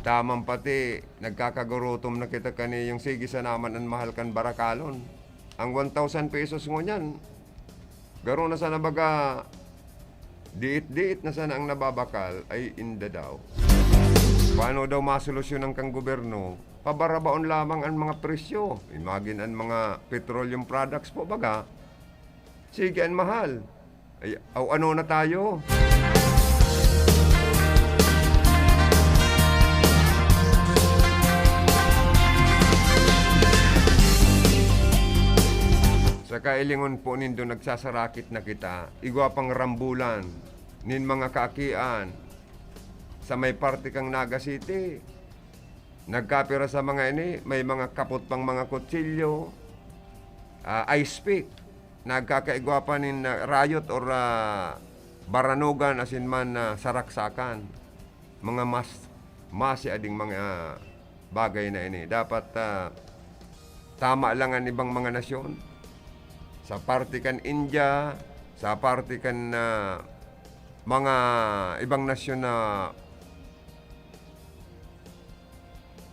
Tamang pati, nagkakagurutom na kita kaniyong sige sana man an mahal kan barakalon. Ang one thousand pesos ngunyan, garo na sana baga, diit-diit na sana ang nababakal, ay inda daw. Paano daw masolusyonan kan gobyerno? Pabarabaon lamang an mga presyo. Imagine an mga petroleum products po baga. Sige, an mahal. Ay, aw, ano na tayo? Kailingon po nindo, nagsasarakit na kita, igwa pang rambulan nin mga kaakian sa may parte kan Naga City. Nagkapira sa mga ini, may mga kapot pang mga kutsilyo, ah, ice pick. Nagkakaigwa pa nin, ah, riot or, ah, baranugan asin man, ah, saraksakan. Mga mas, masi ading mga bagay na ini. Dapat, ah, tama lang an ibang mga nasyon. Sa parte kan India, sa parte kan, ah, mga ibang nasyon na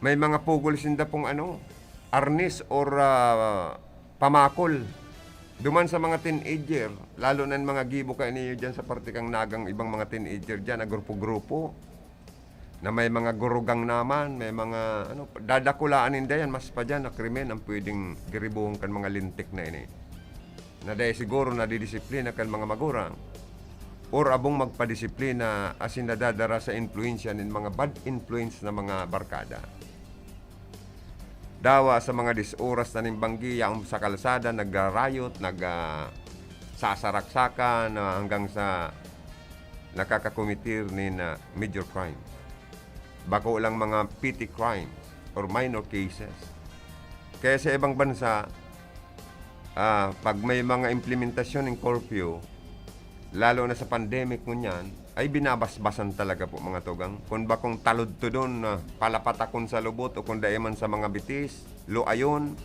may mga pugol sinda pong ano, arnis or, ah, pamakol. Duman sa mga teenager, lalo na yung mga gibo kayo niyo dyan sa parte kang Nagang, ibang mga teenager dyan na grupo-grupo, na may mga gurugang naman, may mga ano, dadakulaan ninda yan, mas pa dyan na krimen ang pwedeng giribuhon kan mga lintik na ini. Na dahil siguro nadidisiplina kan mga magurang, or abong magpadisiplina asin nadadara sa impluwensya nin mga bad influence na mga barkada. Dawa sa mga dis oras na nin banggi, yaon sa kalsada, nagra-riot, nag, ah, sasaraksakan, ah, hanggang sa nakakakomitir nin, ah, major crime. Bako lang mga petty crimes or minor cases. Kaya sa ibang bansa, ah, pag may mga implementasyon ng curfew, lalo na sa pandemic ngunyan, ay binabasbasan talaga po, mga tugang. Kung bakong taludtodon na palapatakon sa lubot o kung dai man sa mga bitis, luayon,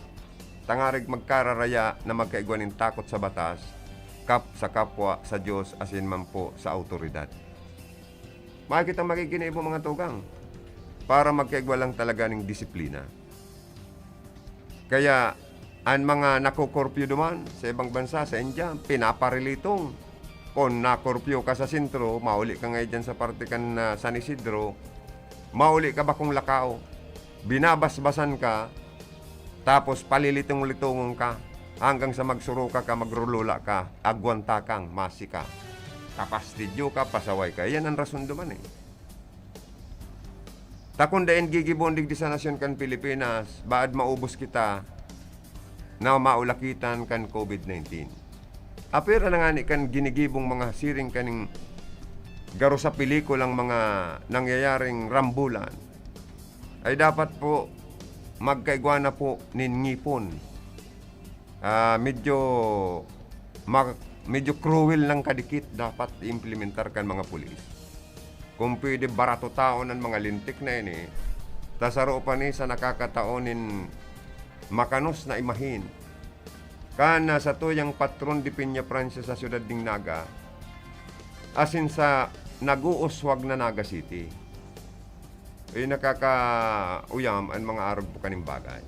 tangarig magkararaya na magkaigwa nin takot sa batas, kap-, sa kapwa, sa Diyos, asin man po sa awtoridad. Makikita magiginibo, mga tugang, para magkaigwa lang talaga ning disiplina. Kaya, an mga nakokorpyo duman sa ibang bansa, sa India, pinaparilitong. Kun nakorpyo ka sa sentro, mauli ka ngay diyan sa parte kan, ah, San Isidro, mauli ka bakong lakaw. Binabasbasan ka, tapos palilitong-litongon ka, hanggang sa magsuruka ka, magrulula ka, agwanta kang, masi ka. Kapastidyo ka, pasaway ka. Yan ang rason duman eh. Ta kun dai an gigibon digdi sa nasyon kan Pilipinas, baad maubos kita na maulakitan kan COVID nineteen. Apwera na ngani kan ginigibong mga siring kaning garo sa pelikulang mga nangyayaring rambulan, ay dapat po magkaigwa na po nin ngipon. Ah, medyo ma-, medyo cruel lang kadikit dapat implementar kan mga pulis. Kung pwede, barato taon an mga lintik na ini, ta saro pa ni sa nakakatao nin makanos na imahin. Kan, ah, satuyang patron de Peñafrancia sa siyudad nin Naga, asin sa nag-uuswag na Naga City. Eh, nakakauyam an mga arog po kaning bagay.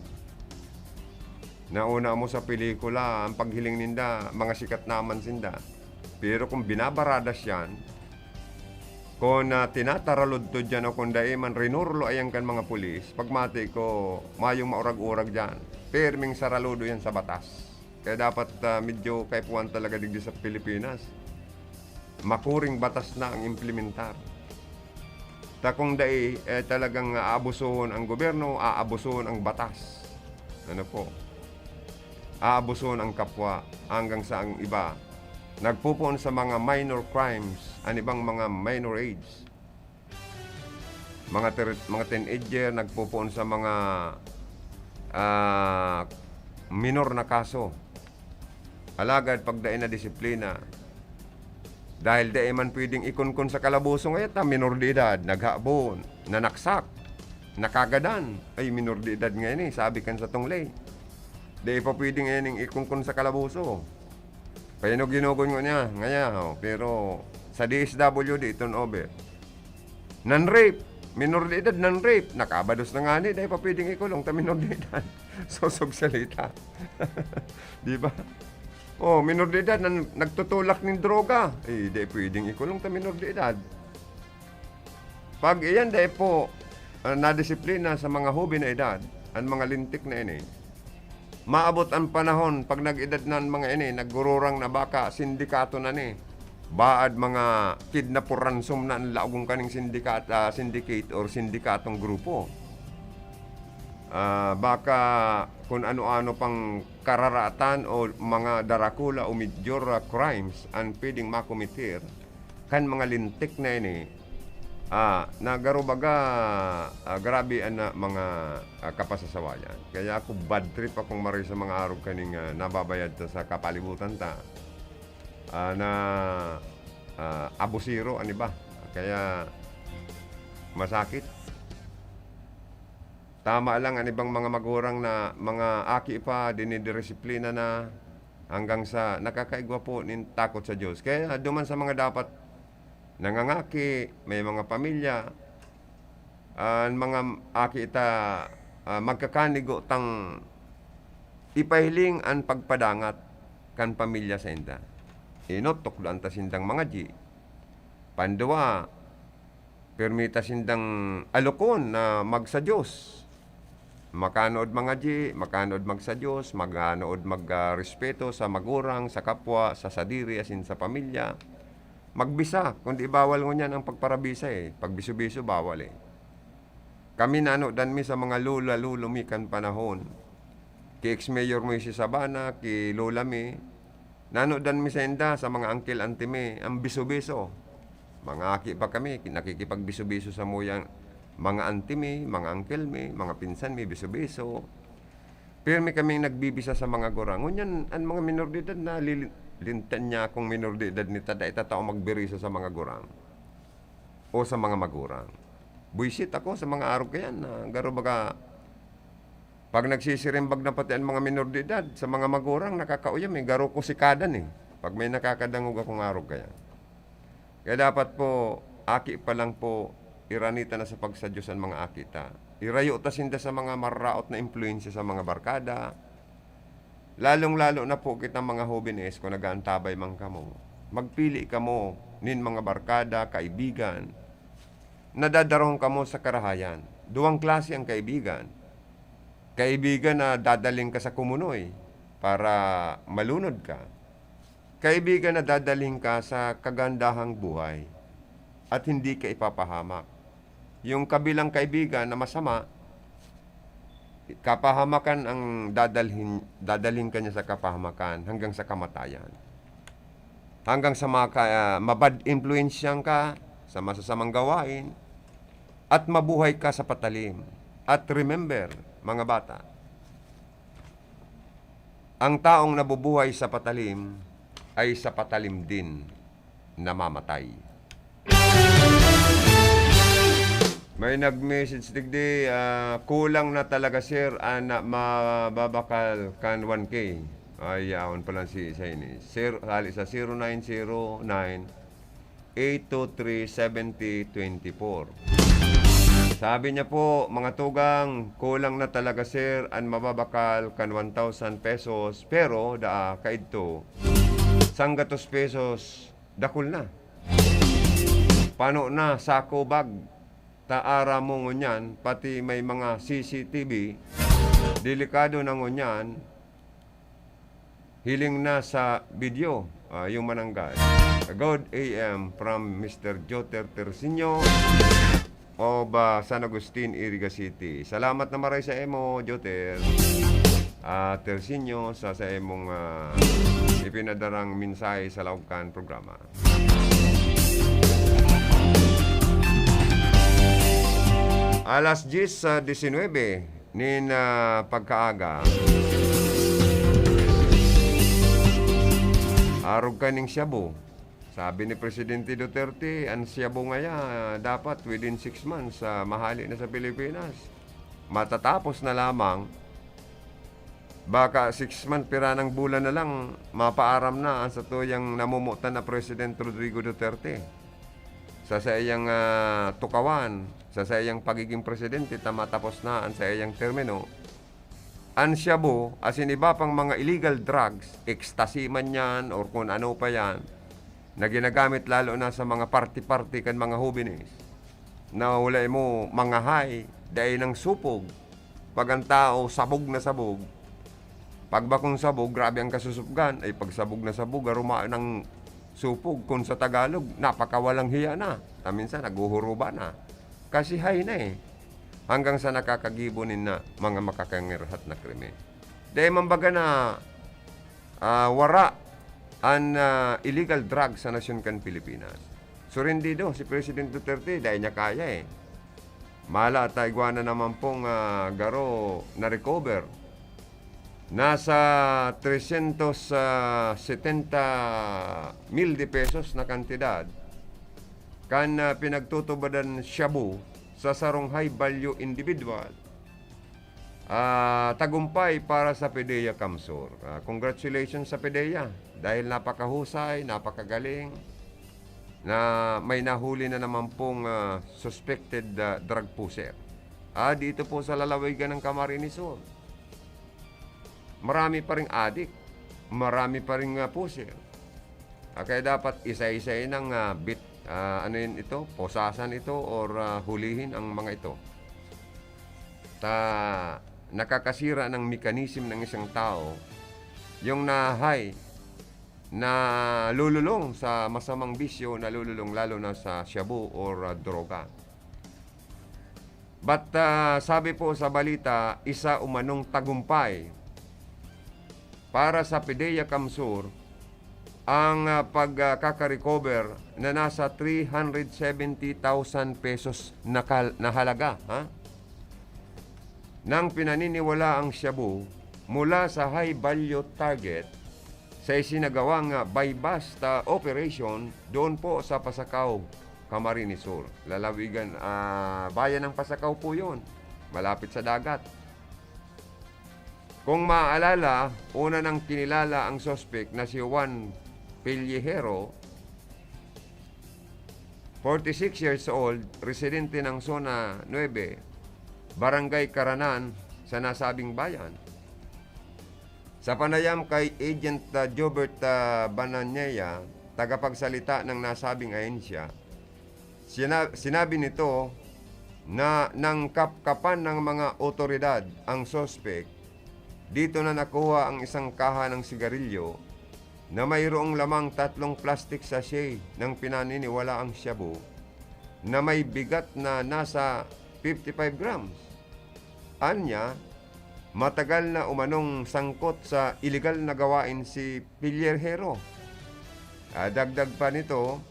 Nauna mo sa pelikula, ang paghiling ninda, mga sikat naman sinda. Pero kung binabaradas yan, kung, ah, tinataraludtod yan o kung dai man rinurlo ayan kan mga pulis, pagmati ko, mayong maurag-urag dyan. Pirming saraludo yan sa batas. Kaya dapat, ah, medyo kaipuhan talaga digdi sa Pilipinas. Makuring batas na ang implementar. Ta kung dai, eh, talagang aabusuhon ang gobyerno, aabusuhon ang batas. Ano po? Aabusuhon ang kapwa hanggang sa ang iba nagpupoon sa mga minor crimes, an ibang mga minor age. Mga ter-, mga teenager nagpupoon sa mga, ah, minor na kaso. Alagad pag dai na disiplina, dahil dai man pwedeng ikunkun sa kalaboso ngayon, ta minor de edad, naghabon, nanaksak, nakagadan. Ay, minor de edad ngayon eh, sabi kan sa tunglay. Dai pa pwedeng ining ikunkun sa kalaboso. Pahinog-hinogon ko niya, ngaya, oh, pero sa D S W D, turnover. Nan-rape, minor de edad, nan-rape. Nakabados na ngani, dai pa pwedeng ikulong ta minor de edad. Sosog salita. Di ba? Oh, minor de edad, nan-, nagtutulak nin droga. Eh, dai pwedeng ikulong ta minor de edad. Pag iyan dai po, ah, nadisiplina sa mga hoben na edad, an mga lintik na ini, maabot an panahon pag nag-edad na an mga ini, naggururang na baka sindikato na ni. Baad mga kidnap or ransom na an laog kaning sindikat-, ah, syndicate or sindikatong grupo. Ah, baka kun ano-ano pang kararatan o mga darakula o major, ah, crimes an pwedeng makometer kan mga lintik na ini, ah, na garo baga, ah, grabe an, ah, mga, ah, kapasasawayan. Kaya ako bad trip akong maray sa mga arog kaning, ah, nababayad ta sa kapalibutan ta, ah, na, ah, abusero an iba. Kaya masakit. Tama lang an ibang mga magurang na mga aki pa, dinidisiplina na hanggang sa nakakaigwa po nin takot sa Diyos. Kaya duman sa mga dapat nangangaki, may mga pamilya, an mga aki ta, ah, magkakanigo tang ipahiling an pagpadangat kan pamilya sainda. Inot, tukdoan ta sindang mangadyi. Panduwa, pirmi ta sindang alokon na magsa-Diyos. Makanood mangadyi, makanood magsa-Diyos, makanood mag, ah, respeto sa magurang, sa kapwa, sa sadiri, asin sa pamilya. Magbisa, kundi bawal ngunyan ang pagparabisa, eh. Pagbiso-biso, bawal, eh. Kami nanodan mi sa mga lola, lolo mi kan panahon. Ki ex-mayor Moises Sabana, ki lola mi. Nanodan mi sainda sa mga angkel, auntie mi, ang biso-biso. Mga aki pa kami, ki-, nakikipagbiso-biso sa muyang mga auntie mi, mga angkel mi, mga pinsan mi, biso-biso. Pirmi kaming nagbibisa sa mga gurang. Ngunyan, an mga minor de edad na lili-, lintan niya akong minor de edad ni tada, itatao magbiriso sa mga gurang o sa mga magurang. Buisit ako sa mga arog kayan na garo baga, pag nagsisirimbag na pati an mga minor de edad, sa mga magurang, nakakauyam, eh. Garo ko sikadan, eh, pag may nakakadangog akong arog kayan. Kaya dapat po, aki pa lang po, iranita na sa pagsa-Diyos an mga aki ta. Irayo ta sinda sa mga mararaot na impluwensya sa mga barkada. Lalong-lalo na po kitang mga hobenes, kung nag-aantabay man kamo. Magpili kamo nin mga barkada, kaibigan, na dadarahon kamo sa karahayan. Duwang klase an kaibigan. Kaibigan na dadalhin ka sa kumunoy para malunod ka. Kaibigan na dadalhin ka sa kagandahang buhay at hindi ka ipapahamak. Yung kabilang kaibigan na masama, kapahamakan ang dadalhin, dadalhin ka niya sa kapahamakan hanggang sa kamatayan. Hanggang sa maka-, ah, mabad impluwensyahan ka sa masasamang gawain at mabuhay ka sa patalim. At remember, mga bata, ang taong nabubuhay sa patalim ay sa patalim din namamatay. May nag-message digdi, ah, "Kulang na talaga, sir, an mababakal kan one K." Ay, yaon pala si isa ini. Sir, hali sa zero nine zero nine, eight two three, seventy twenty-four. Sabi niya po, "Mga tugang, kulang na talaga, sir, an mababakal kan one thousand pesos, pero daa kaidto, sanggatos pesos, dakul na. Pano na, sako, bag, ta aram mo ngunyan, pati may mga C C T V, delikado na ngunyan." Hiling na sa video, ah, yung mananggad. Good A M from Mister Joter Tersinio of, ah, San Agustin, Iriga City. Salamat na maray sa imo, Joter. Ah, Tersinio, sa, sa imong, ah, ipinadarang mensahe sa laog kan programa. Alas diyes sa disinwebe nin, ah, pagkaaga, arog ka ning shabu. Sabi ni Presidente Duterte, an shabu ngaya dapat within six months, ah, mahali na sa Pilipinas. Matatapos na lamang, baka six months, piranang bulan na lang, mapaaram na an satuyang namomotan na President Rodrigo Duterte. Sa saiyang, ah, tukawan, sa saiyang pagiging presidente, ta matapos na an saiyang termino, an shabu, asin iba pang mga illegal drugs, ecstasy man yan, or kung ano pa yan, na ginagamit lalo na sa mga party-party kan mga hobenes, na wala mo mangahay, dai nang supog. Pag ang tao sabog na sabog, pag bakong sabog, grabe ang kasusupgan. Ay, pag sabog na sabog, aruma ng supog, kung sa Tagalog, napakawalang hiya na. Ta minsan, naghuhuruba na. Kasi high na eh. Hanggang sa nakakagibo nin na mga makakangirhat na krimen. Dai man baga na, ah, wara an, ah, illegal drug sa nasyon kan Pilipinas. Surindido si President Duterte, dai niya kaya, eh. Mala ta igwa na naman pong, ah, garo na-recover. Nasa tresyentos setenta mil de pesos na kantidad kan, ah, pinagtutubadan shabu sa sarong high value individual. Ah, tagumpay para sa PDEA CamSur. Ah, congratulations sa PDEA dahil napakahusay, napakagaling na may nahuli na naman pong, ah, suspected, ah, drug pusher. Ah, dito po sa lalawigan ng Camarines Sur. Marami pa ring adik, marami pa ring, ah, pusher. Ah, kaya dapat isa-isa ng, ah, bit-, ah, ano yun ito, posasan ito or, ah, hulihin ang mga ito. Ta-, nakakasira ng mechanism ng isang tao yung nahay, nalululong sa masamang bisyo, nalululong lalo na sa shabu or, ah, droga. But, ah, sabi po sa balita, isa umanong tagumpay para sa PDEA CamSur ang, ah, pagkaka-recover na nasa three hundred seventy thousand pesos na kal-, na halaga, ha? Nang pinaniniwalaang shabu mula sa high value target sa isinagawang, ah, buy-bust, ah, operation doon po sa Pasacao, Camarines Sur. Lalawigan, ah, bayan ng Pasacao po yun. Malapit sa dagat. Kung maaalala, una nang kinilala ang suspek na si Juan Pellejero, forty-six years old, residente ng Zona nuebe, Barangay Caranan, sa nasabing bayan. Sa panayam kay Agent, ah, Jobert, ah, Bananea, tagapagsalita ng nasabing ahensya, sina-, sinabi nito na nangkapkapan ng mga otoridad ang suspek. Dito na nakuha ang isang kaha ng sigarilyo na mayroong lamang tatlong plastic sachet ng pinaniniwalaang shabu na may bigat na nasa fifty-five grams. Anya, matagal na umanong sangkot sa iligal na gawain si Pellejero. Ah, dagdag pa nito,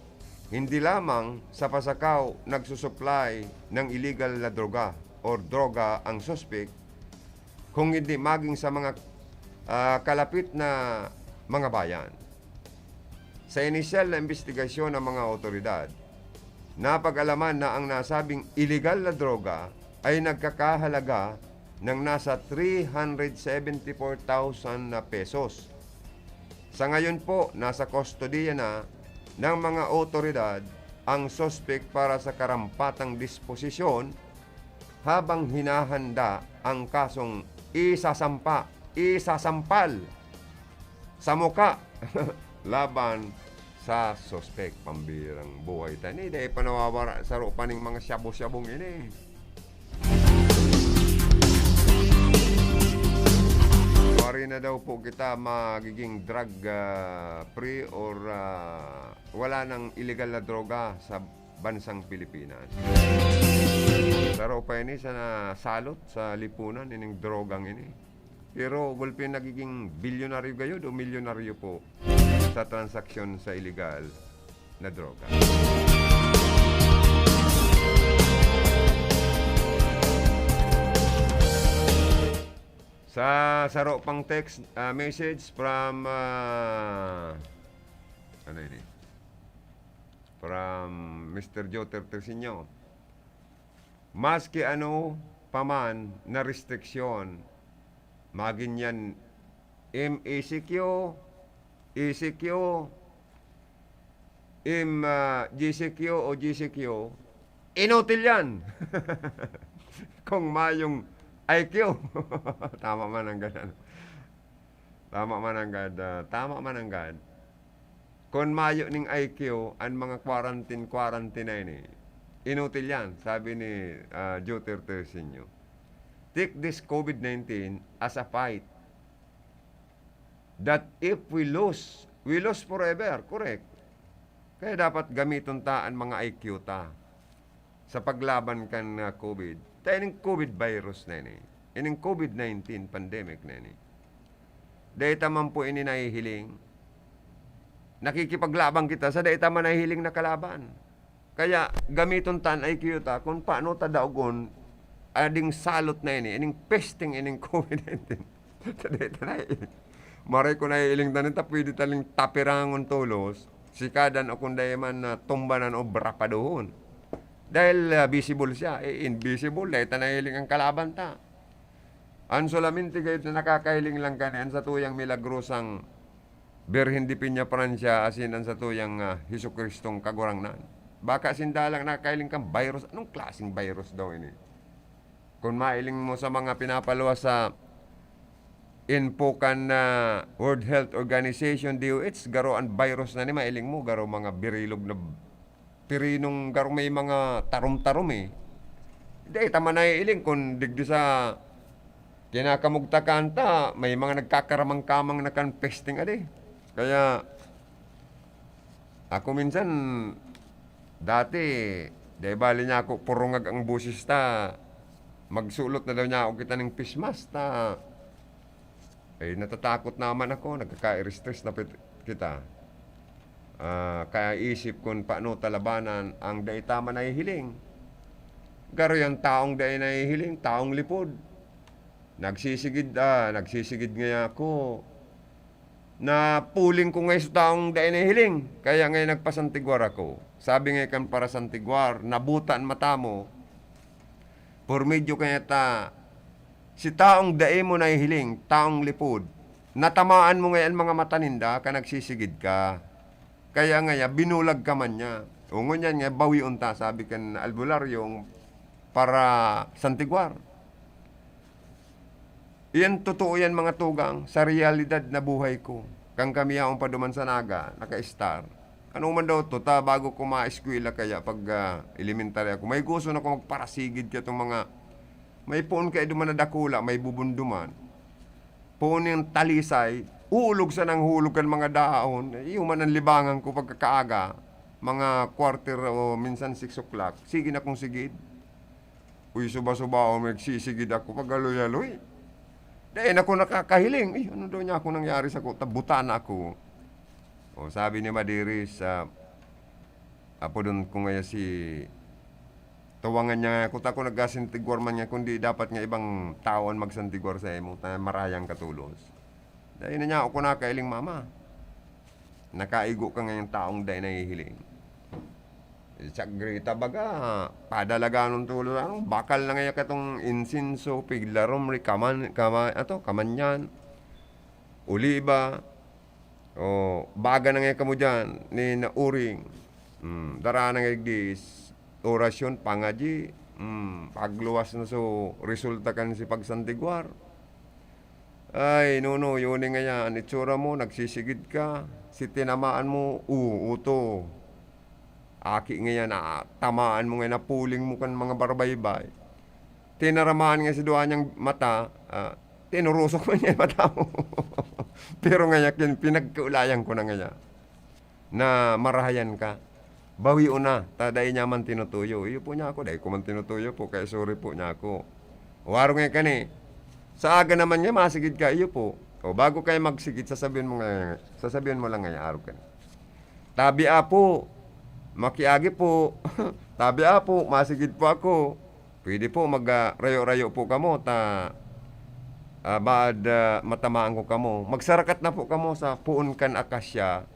hindi lamang sa Pasacao nagsusuplay ng iligal na droga or droga ang suspek, kung hindi maging sa mga, ah, kalapit na mga bayan. Sa inisyal na imbestigasyon ng mga awtoridad, napag-alaman na ang nasabing iligal na droga ay nagkakahalaga ng nasa three hundred seventy-four thousand na pesos. Sa ngayon po, nasa kustodiya na ng mga awtoridad ang suspek para sa karampatang disposisyon habang hinahanda ang kasong isasampa, isasampal sa muka laban sa suspek. Pambirang buhay ta ini, dai pa nawawara saro pa ning mga shabu-shabung ini. Wari na daw po kita magiging drug, ah, free or, ah, wala nang illegal na droga sa bansang Pilipinas. Saro pa ini sa nasalot sa lipunan, ining drogang ini. Pero gulpi nagiging bilyonaryo gayod o milyonaryo po sa transaksyon sa iligal na droga. Sa saro pang text, ah, message from, ah, ano ini? From Mister Joter Tersinio. Maski ano pa man na restriksyon, magin yan M E C Q, E C Q, M, ah, G C Q o G C Q, inutil yan. Kung mayong I Q. Tama man ang ganun. Tama man ang gad, ah, tama man ang gad. Kun mayo ning I Q, an mga quarantine, quarantine na ini, inutil yan, sabi ni, ah, Joter Tersinio. Take this COVID nineteen as a fight. That if we lose, we lose forever. Correct. Kaya dapat gamiton ta an mga I Q ta sa paglaban kan, ah, COVID. Ta ining COVID virus na ini, ining COVID nineteen pandemic na ini, Dai ta man po ini nahihiling. Nakikipaglaban kita sa dai ta man nahihiling na kalaban. Kaya gamiton ta an I Q ta kung paano ta daogon ading salot na ini, ining pesting ining COVID nineteen. Sa dai ta nahihiling. Maray kung nahihiling ta nin ta, pwede ta ning tapirangon tolos, sikadan o kung dai man, ah, tumbanan o brapadohon. Dahil, ah, visible siya, eh, invisible, dai ta nahihiling ang kalaban ta. An solamente gayod na nakakahiling lang kani an satuyang milagrosang Birhen de Peñafrancia asin an satuyang, ah, Jesu-Cristong Kagurangnan. Baka sinda lang nakakahiling kan virus. Anong klaseng virus daw ini? Kung mailing mo sa mga pinapaluwas sa info kan, ah, World Health Organization, D O H, garo an virus na ni mailing mo, garo mga birilog na pirinong garo may mga tarom-tarom, eh. Dai ta man naiiling kun digdi sa kinakamugtakan ta, may mga nagkakaramang-kamang na kan pesting adi. Kaya, ako minsan, dati, dai bali niya ako purungag ang boses ta, magsulot na daw niya ako kita ning face mask ta, eh, natatakot naman ako, nagkaka-stress na pit-, kita. Ah, kaya isip kun paano ta labanan ang dai ta man nahihiling. Garo yang taong dai nahihiling, taong lipod. Nagsisigid, ah, nagsisigid ngaya ako. Napuling ko ngaya sa taong dai nahihiling. Kaya ngaya nagpasantiguar ako. Sabi ngaya kan parasantiguar, "Nabuta an mata mo. Por medyo kaya ta, si taong dai mo nahihiling, taong lipod, natamaan mo ngaya an mga mata ninda, kan nagsisigid ka. Kaya ngaya, binulag ka man niya." O ngunyan nga, bawion ta, sabi kan albularyo, para santiguar. Iyan totoo yan, mga tugang, sa realidad na buhay ko. Kan kami yaon pa duman sa Naga, naka-star. Ano man daw to, ta bago ko ma-eskwela kaya pag, ah, elementary ako, may gusto na ko magparasigid ka itong mga, may poon kayo duman na dakula, may bubunduman. Poon yung talisay, uulog sa nanghulog kan mga dahon. Iyo man ang libangan ko pagkakaaga, mga quarter o minsan six o'clock. Sige na kong sigid. Uy, suba-subaon, nagsisigid ako, pag-aloy-aloy. Dai na ako nakakahiling. Eh, ano daw niya ako nangyari sa ko? Tabutan na ako. O, sabi ni Madiris, ah, apodon ko ngaya si, tawangan niya nga ako, ta ako nagkasintiguar man niya, kundi dapat nga ibang tao an magsantiguar sa imo, ta marayang ka tolos. Dai na niya ako nakailing, mama. Nakaigo ka ngayang taong dai nahihiling. Sa Greta baga, padalaganon tulo lang, bakal na ngaya katong insinso, piglarom, ri-, kaman-, kama-, ato, kamanyan, oliba, o, baga na ngaya kamo diyan, ni nauring. Hmm, dara na ngaya digdi, orasyon, pangadyi, hmm, pagluwas na so resulta kan si pagsantiguar. Ay, Nonoy, yun nga yan. Itsura mo, nagsisigid ka. Si tinamaan mo, oo, uto. Aki nga yan, ah, tamaan mo nga, napuling mo kan mga barbaybay. Tinaramaan nga si duwa niyang mata, ah, tinurusok man niya yung mata mo. Pero nga yan, kin-, pinagkaulayan ko na nga yan. Na marahayan ka. Bawion na, ta dai niya man tinutuyo. Iyo po niya ako, dai ko man tinutuyo po, kaya sorry po niya ako. O, arog nga kani. Sa aga naman niya, masigid ka, iyo po. O, bago kayo magsigid, sasabihin mo nga, sasabihin mo lang nga, arog ka na. Tabi apo, makiagi po. Tabi apo, masigid po ako. Pwede po mag, ah, rayo-rayo po kamo, ta, ah, baad, ah, matamaan ko kamo. Magsarakat na po kamo sa puon kan akasya.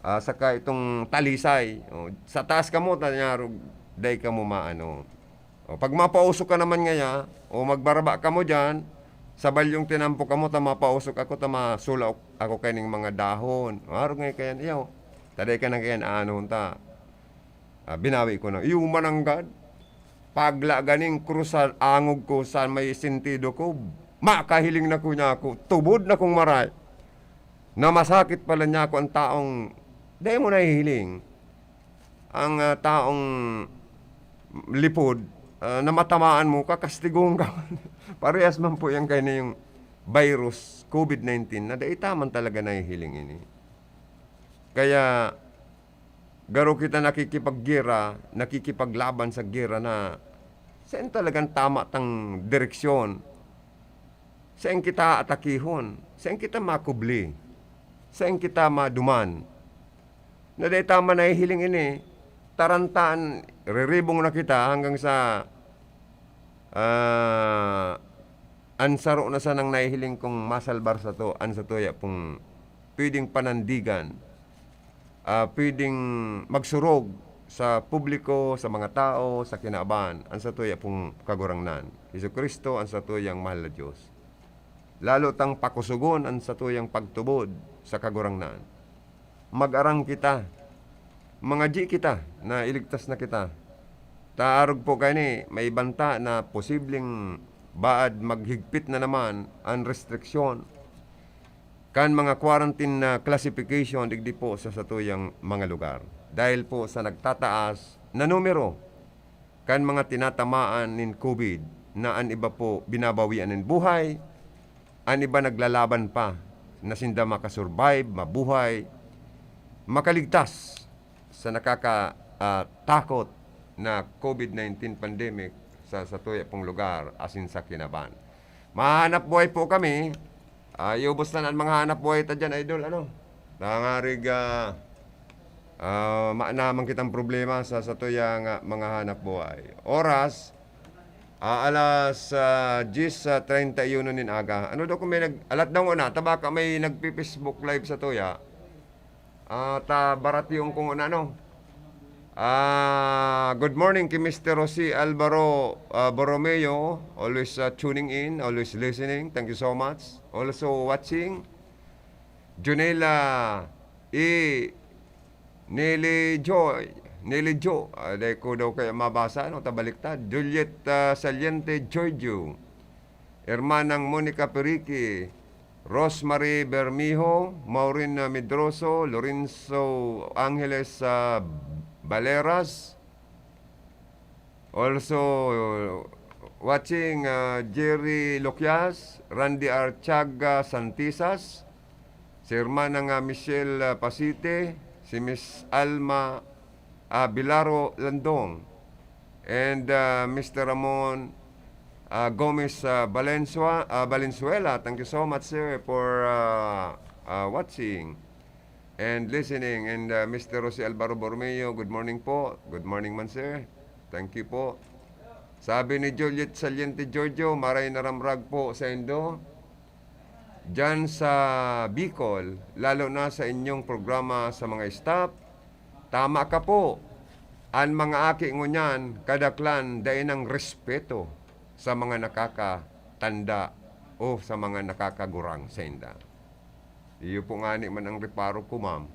Ah, saka itong talisay, o, sa taas kamo, ta nyarog, dai kamo maano. O, pag mapausok ka naman ngaya, o magbaraba kamo diyan, sa balyong tinampo kamo, ta mapausok ako, ta masula ako kaining mga dahon. O, arog nga kayan, iyaw. Ta dai ka na kayan, ano, ta. Ah, binawi ko na. Iyo, mananggad. Pagla ganing krus sa angog ko, sa may sentido ko, makahiling na ko niya ako. Tubod na kong maray. Na masakit pala niya ako ang taong, dai mo nahihiling. Ang, ah, taong lipod, ah, na matamaan mo, kakastigohon ka. Parehas man po yan kayo na yung virus, COVID nineteen, na dai ta man talaga nahihiling ini. Kaya, garo kita nakikipaggera, nakikipaglaban sa gera na saen talagang tama tang direksyon. Saen kita atakihon? Saen kita makubli? Saen kita maduman? Na dai ta man nahihiling ini, tarantaan, riribong na kita hanggang sa, ah, an saro na sanang nahihiling kong masalbar sato, an satuya pong pwedeng panandigan, ah, pwedeng magsurog sa publiko, sa mga tao, sa kinaban, an satuya pong Kagurangnan, Jesu-Cristo, an satuyang mahal na Dios. Lalo tang pakusogon an satuyang pagtubod sa Kagurangnan. Mag-arang kita, mangadyi kita na iligtas na kita. Ta arog po kaini, may banta na posibleng baad maghigpit na naman an restriksyon kan mga quarantine na classification digdi po sa satuyang mga lugar. Dahil po sa nagtataas na numero kan mga tinatamaan nin COVID na an iba po binabawian nin buhay, an iba naglalaban pa na sinda makasurvive, mabuhay, makaligtas sa nakaka-, ah, takot na COVID nineteen pandemic sa, sa satuya pong lugar asin sa kinaban. Mahanap buhay po kami. Ah, iubos na an mga hanap buhay ta diyan, idol, ano? Nangarig, ah, ah, ma-, naman kitang problema sa, sa tuyang, ah, mga hanap buhay. Oras, ah, alas, ah, diyes, ah, treinta y uno nin aga. Ano daw kung may nag-, alat daw na, tabaka may nagpi-Facebook live sa tuya. Ah, ta baratiyon ko nguna, no? Ah, good morning ki Mister Jose Alvaro, ah, Borromeo. Always, ah, tuning in, always listening. Thank you so much. Also watching, Junela E. Nelly Joy, Nelly Jo, ah, dai ko daw kaya mabasa, no? Ta baliktad. Juliet, ah, Saliente, Giorgio. Hermanang Monica Perique, Rosemary Bermijo, Maureen, ah, Medroso, Lorenzo Angeles, ah, Baleras. Also watching, ah, Jerry Loquias, Randy Archaga Santisas, si Hermanang, ah, Michelle, ah, Pasite, si Miss Alma, ah, Bilaro Landong, and, ah, Mister Ramon, ah, Gomez, ah, Valensua-, ah, Valenzuela. Thank you so much, sir, for, ah, ah, watching and listening. And, ah, Mister Jose Alvaro Borromeo, good morning po. Good morning man, sir. Thank you po. Sabi ni Juliet Saliente Giorgio, maray na ramrag po saindo. Diyan sa Bicol, lalo na sa inyong programa sa mga staff, tama ka po. An mga aki ngunyan, kadaklan, dai nang respeto sa mga nakakatanda o sa mga nakakagurang sainda. Iyo po ngani man ang reparo ko, ma'am.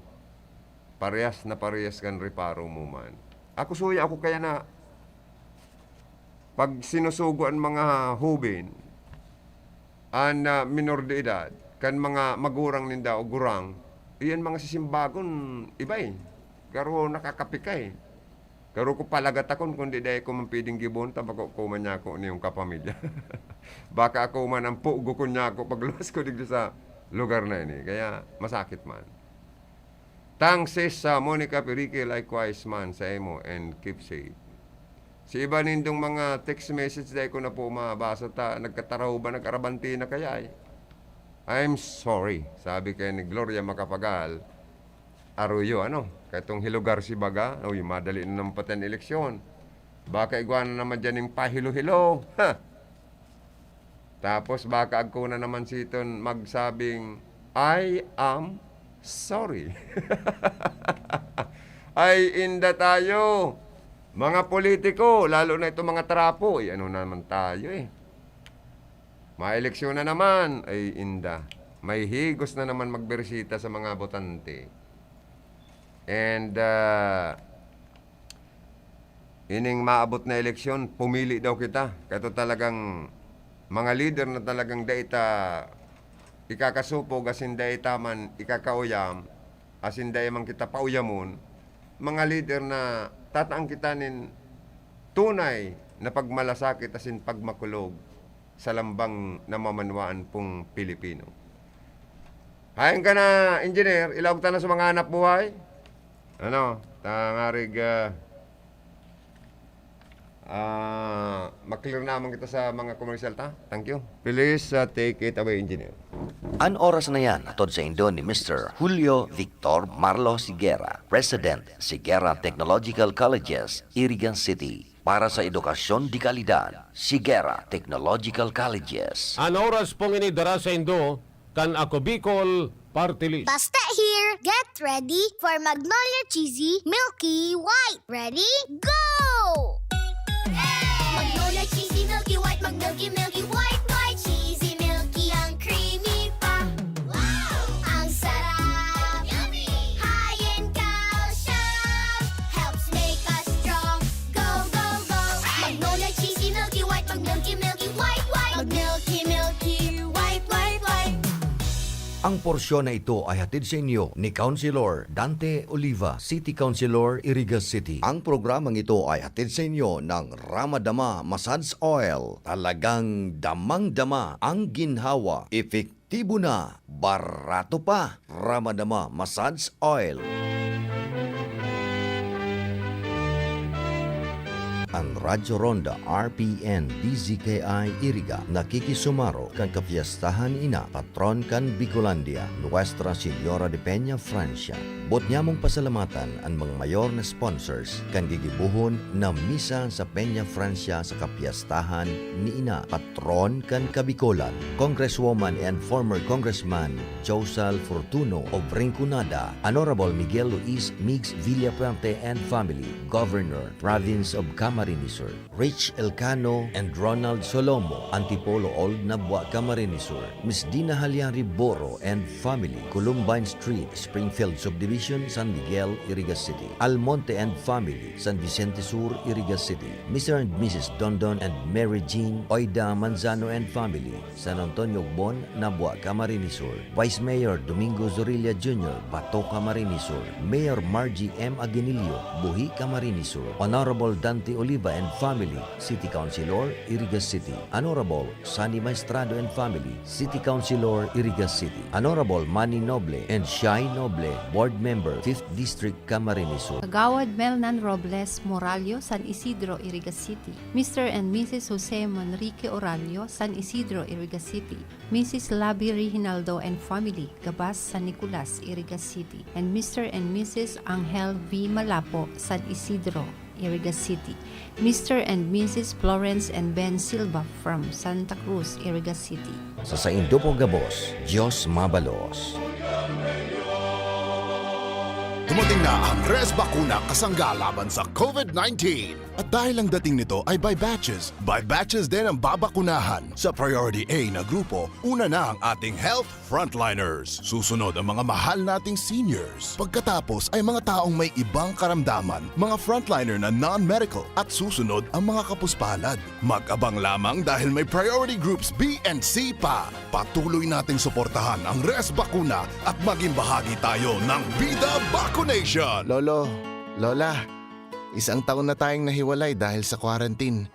Parehas na parehas kan reparo mo man. Ako suya, ako kaya na pag sinusugo an mga hoben, an, ah, minor de edad, kan mga magurang ninda o gurang, iyan mga sisimbagon, iba eh. Garo nakakapika eh. Garo ko palagat akon, kundi dai ko man pwedeng gibon, ta bako ko man niya ako niyong kapamilya. Baka ako man ang pugo ko niya ako pagluwas ko digdi sa lugar na ini. Kaya masakit man. Thanks, sis, sa Monica Perique, likewise man sa imo, and keep safe. Sa iba nindong mga text message, dai ko na po mabasa ta, nagkataraw ba, nag-arabante na kaya eh? "I'm sorry," sabi kay ni Gloria Macapagal Arroyo, ano, kaitong hilugar si baga, uy, madali na naman pati an eleksyon. Baka igwa na naman dyan yung pahilo-hilo. Ha! Tapos baka agko na naman siton magsabing, "I am sorry." Ay, inda tayo. Mga politiko, lalo na itong mga trapo, eh, ano naman tayo, eh. Maeleksyon na naman, ay, inda. May higos na naman magbersita sa mga botante. And, ah, ining maabot na eleksyon, pumili daw kita. Kato talagang mga lider na talagang dai ta ikakasopog, asin dai ta man ikakauyam, asin dai man kita pauyamon. Mga lider na tataan kita nin tunay na pagmalasakit asin pagmakulog sa lambang na mamanwaan pong Pilipino. Haen ka na, engineer, ilaog ta na sa mga hanap buhay. Ano, tangarig, ah, ah, maklear naman kita sa mga komersyal ta. Thank you. Please, ah, take it away, engineer. An oras na yan, hatod saindo ni Mister Julio Victor Marlo Sigera, President, Sigera Technological Colleges, Iriga City, para sa edukasyon de kalidad. Sigera Technological Colleges. An oras pong ini dara saindo kan Ako Bicol Party List. Basta here, get ready for Magnolia Cheesy Milky White. Ready? Go! Magnolia Cheesy Milky White, mag-milky, milky, white, white, cheesy, milky, ang creamy pa. Wow! Ang sarap! Yummy! High in calcium, helps make us strong. Go, go, go! Magnolia Cheesy Milky White, mag-milky, milky, white, white, mag-milky, milky, white, white, white. Ang porsyon na ito ay hatid sa inyo ni Councilor Dante Oliva, City Councilor, Iriga City. Ang programang ito ay hatid sa inyo ng Ramadama Massage Oil. Talagang damang-dama ang ginhawa. Epektibo na, barato pa. Ramadama Massage Oil. An Radyo Ronda, R P N, D Z K I, Iriga, nakikisumaro kan kapyestahan ni Ina, patron kan Bicolandia, Nuestra Señora de Peña, Francia. Boot nyamong pasalamatan an mga mayor na sponsors kan gigibohon na misa sa Peña Francia sa kapyestahan ni Ina, patron kan Kabikolan, Congresswoman and former Congressman Josal Fortuno of Rinconada, Honorable Miguel Luis Migs Villafuerte and family, Governor, Province of Camarines Sur. Rich Elcano and Ronald Solomo, Antipolo Old, Nabua, Camarines Sur, Miss Dina Haliari Boro and family, Columbine Street, Springfield Subdivision, San Miguel, Iriga City, Almonte and family, San Vicente Sur, Iriga City, Mister and Missus Dondon and Mary Jean Oida Manzano and family, San Antonio Bon, Nabua, Camarines Sur, Vice Mayor Domingo Zorilla Junior, Bato, Camarines Sur, Mayor Margie M Aguinillo, Buhi, Camarines Sur, Honorable Dante Oliva and family, City Councilor, Iriga City, Honorable Sunny Maestrado and family, City Councilor, Iriga City, Honorable Manny Noble and Shai Noble, Board Member, Fifth District, Camarines Sur. Kagawad Melnan Robles Morallo, San Isidro, Iriga City, Mister and Missus Jose Manrique Orallo, San Isidro, Iriga City, Missus Labi Reginaldo and family, Gabas, San Nicolas, Iriga City, and Mister and Missus Angel V Malapo, San Isidro, Iriga City, Mister and Missus Florence and Ben Silva from Santa Cruz, Iriga City. Sa saindo po gabos, Diyos mabalos. Dumating na ang Res Bakuna kasangga laban sa COVID nineteen. At dahil ang dating nito ay by batches, by batches din ang babakunahan. Sa Priority A na grupo, una na ang ating health frontliners. Susunod ang mga mahal nating seniors. Pagkatapos ay mga taong may ibang karamdaman, mga frontliner na non-medical, at susunod ang mga kapuspalad. Mag-abang lamang dahil may priority groups B and C pa. Patuloy nating suportahan ang Res Bakuna at maging bahagi tayo ng Bida Vaccination! Lolo, Lola, isang taon na tayong nahiwalay dahil sa quarantine.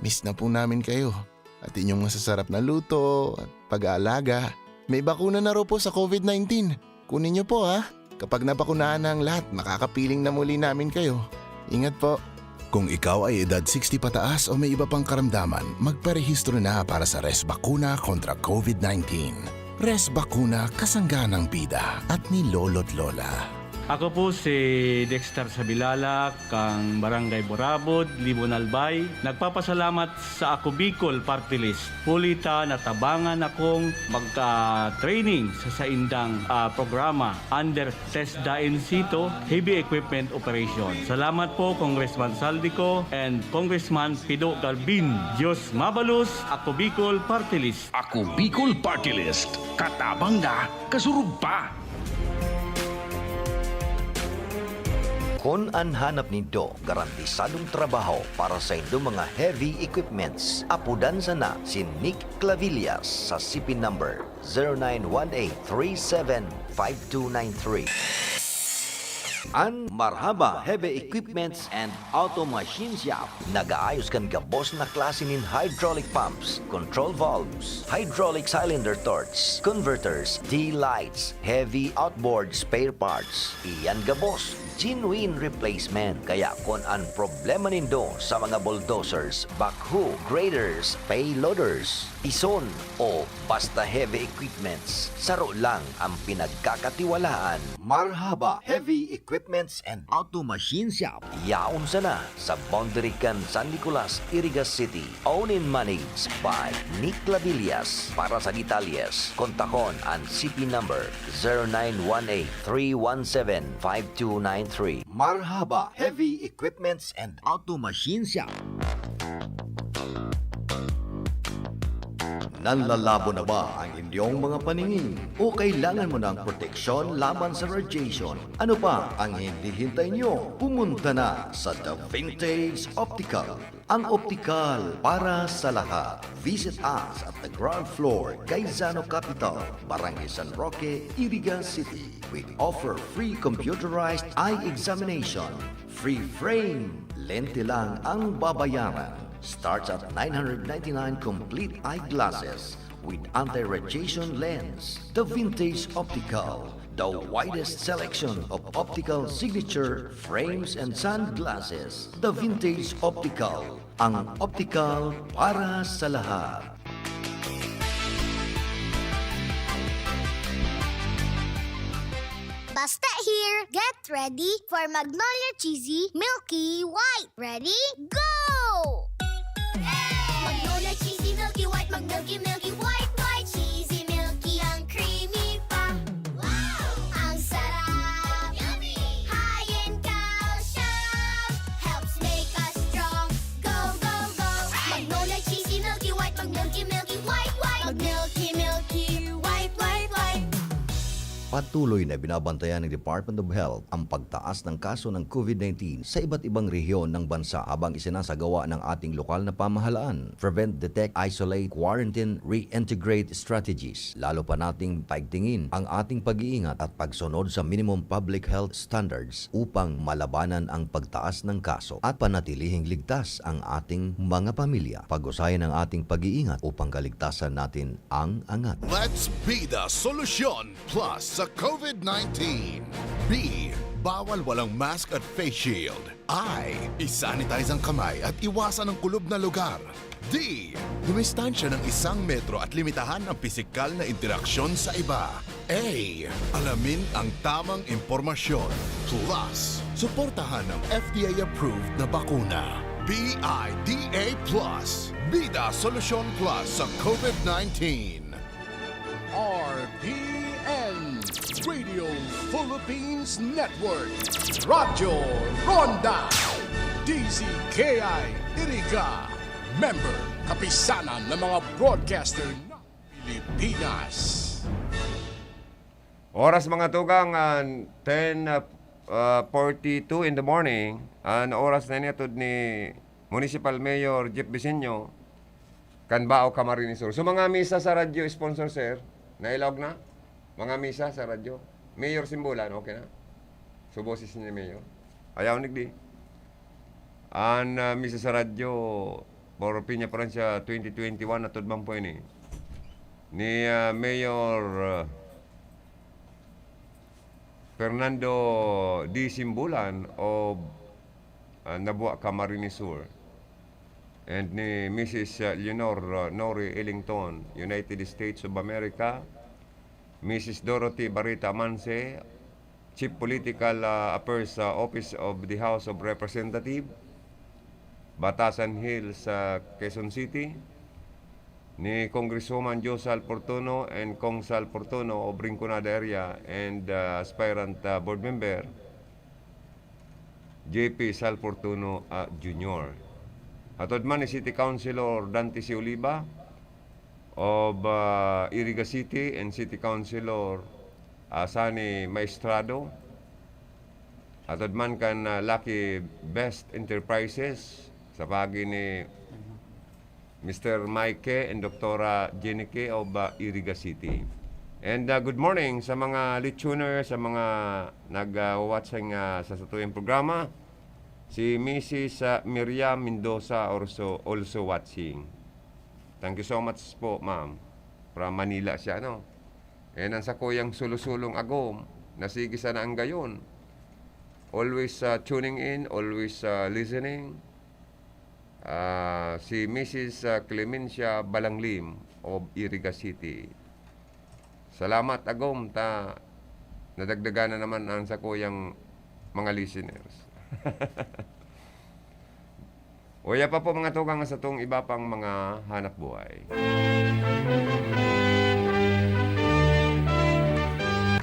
Miss na po namin kayo. At inyong masasarap na luto at pag-aalaga. May bakuna na raw po sa COVID nineteen. Kunin niyo po, ha. Kapag nabakunahan na ang lahat, makakapiling na muli namin kayo. Ingat po. Kung ikaw ay edad sixty pataas o may iba pang karamdaman, magparehistro na para sa Res Bakuna kontra COVID nineteen. Res Bakuna, kasangga ng bida at ni Lolo't Lola. Ako po si Dexter Sabilala, kan Barangay Burabod, Libon, Albay. Nagpapasalamat sa Ako Bicol Party List. Huli ta natabangan akong magka-training sa saindang, ah, programa under TESDA in situ, heavy equipment operation. Salamat po, Congressman Zaldy Co and Congressman Pido Galvin. Diyos mabalos, Ako Bicol Party List. Ako Bicol Party List. Katabang na, kasurog pa. Kun an hanap nindo garantisadong trabaho para saindo mga heavy equipments, apodan sana si Nick Clavillas sa C P number zero nine one eight three seven five two nine three. An Marhaba Heavy Equipments and Auto Machine Shop nagaayos kan gabos na klase nin hydraulic pumps, control valves, hydraulic cylinder torch, converters, D-lights, heavy outboard spare parts. Iyan gabos, genuine replacement. Kaya kun an problema nindo sa mga bulldozers, backhoe, graders, payloaders, ison, o basta heavy equipments, saro lang ang pinagkakatiwalaan. Marhaba Heavy Equipments and Auto Machine Shop. Yaon sana sa boundary kan San Nicolas, Iriga City. Owned and managed by Nick Lavillas. Para sa detalyes, kontakon an C P number zero nine one eight three one seven five two nine three. Marhaba Heavy Equipments and Auto Machine Shop. Nanlalabo na ba ang inyong mga paningin? O kailangan mo ng proteksyon laban sa radiation? Ano pa ang hinihintay nyo? Pumunta na sa The Vintage Optical, ang optikal para sa lahat. Visit us at the ground floor, Gaisano Capital, Barangay San Roque, Iriga City. We offer free computerized eye examination. Free frame, lente lang ang babayaran. Starts at nine hundred ninety-nine complete eyeglasses with anti-radiation lens. The Vintage Optical, the widest selection of optical signature frames and sunglasses. The Vintage Optical, ang optical para sa lahat. Basta here, get ready for Magnolia Cheesy Milky White. Ready? Go! Magnolia Cheesy Milky White, mag-milky, milky, white, white, cheesy, milky, ang creamy pa. Wow! Ang sarap! Yummy! High in calcium, helps make us strong. Go, go, go! Magnolia Cheesy Milky White, mag-milky, milky, white, white, mag-milky, milky, white, white, white. Patuloy na binabantayan ng Department of Health ang pagtaas ng kaso ng COVID nineteen sa iba't ibang rehiyon ng bansa habang isinasagawa ng ating lokal na pamahalaan. Prevent, detect, isolate, quarantine, reintegrate strategies. Lalo pa nating paigtingin ang ating pag-iingat at pagsunod sa minimum public health standards upang malabanan ang pagtaas ng kaso at panatilihing ligtas ang ating mga pamilya. Pag-usayan ang ating pag-iingat upang kaligtasan natin ang angat. Let's be the solution plus sa COVID nineteen. B, bawal walang mask at face shield. I, isanitize ang kamay at iwasan ang kulob na lugar. D, dumistansya ng isang metro at limitahan ang pisikal na interaksyon sa iba. A, alamin ang tamang impormasyon. Plus, suportahan ang F D A-approved na bakuna. B I D A plus. Bida Solusyon Plus sa COVID nineteen. R P N, Radio Philippines Network, Radyo Ronda, D Z K I Iriga, member, Kapisanan ng mga Broadcaster ng Pilipinas. Oras, mga tugang, ah, ten, ah, ah, forty-two in the morning. An oras na ini atod ni Municipal Mayor Jeff Bisenyo, kan Bao, Camarines Sur. So, mga misa sa radyo, sponsor, sir, nailaog na? Mga misa sa radyo. Mayor Simbulan, okay na? So, boses ni Mayor. Ayaw, nigdi. An, ah, misa sa radyo, for Peña Francia twenty twenty-one, atod man po ini. Ni, ah, Mayor, ah, Fernando D. Simbulan of, ah, Nabua, Camarines Sur, and ni Missus, ah, Leonor, ah, Nori Ellington, United States of America, Missus Dorothy Barita Manse, Chief Political, ah, Affairs sa Office of the House of Representative, Batasan Hills, sa Quezon City, ni Congresswoman Jo Sal Fortuno and Cong Sal Fortuno of Rinconada area and, ah, aspirant, ah, board member, J P Sal Fortuno, ah, Junior. Hatod man ni City Councilor Dante C. Oliva of, ah, Iriga City and City Councilor, ah, Sunny Maestrado. Hatod man kan, ah, Lucky Best Enterprises sa paagi ni Mister Mike and Doktora Jenny K of, ah, Iriga City. And, ah, good morning sa mga listener, sa mga nag, ah, watching, ah, sa satuyang programa. Si Missus, ah, Miriam Mendoza also, also watching. Thank you so much po, ma'am. From Manila siya, no? And ang sakuyang sulo-sulong agom, na sige sana ang gayon. Always, ah, tuning in, always, ah, listening. Ah, si Missus, ah, Clemencia Balanglim of Iriga City. Salamat, agom, ta nadagdagan na naman ang sakuyang mga listeners. Uya pa po, mga tugang, sa tong iba pang mga hanap buhay.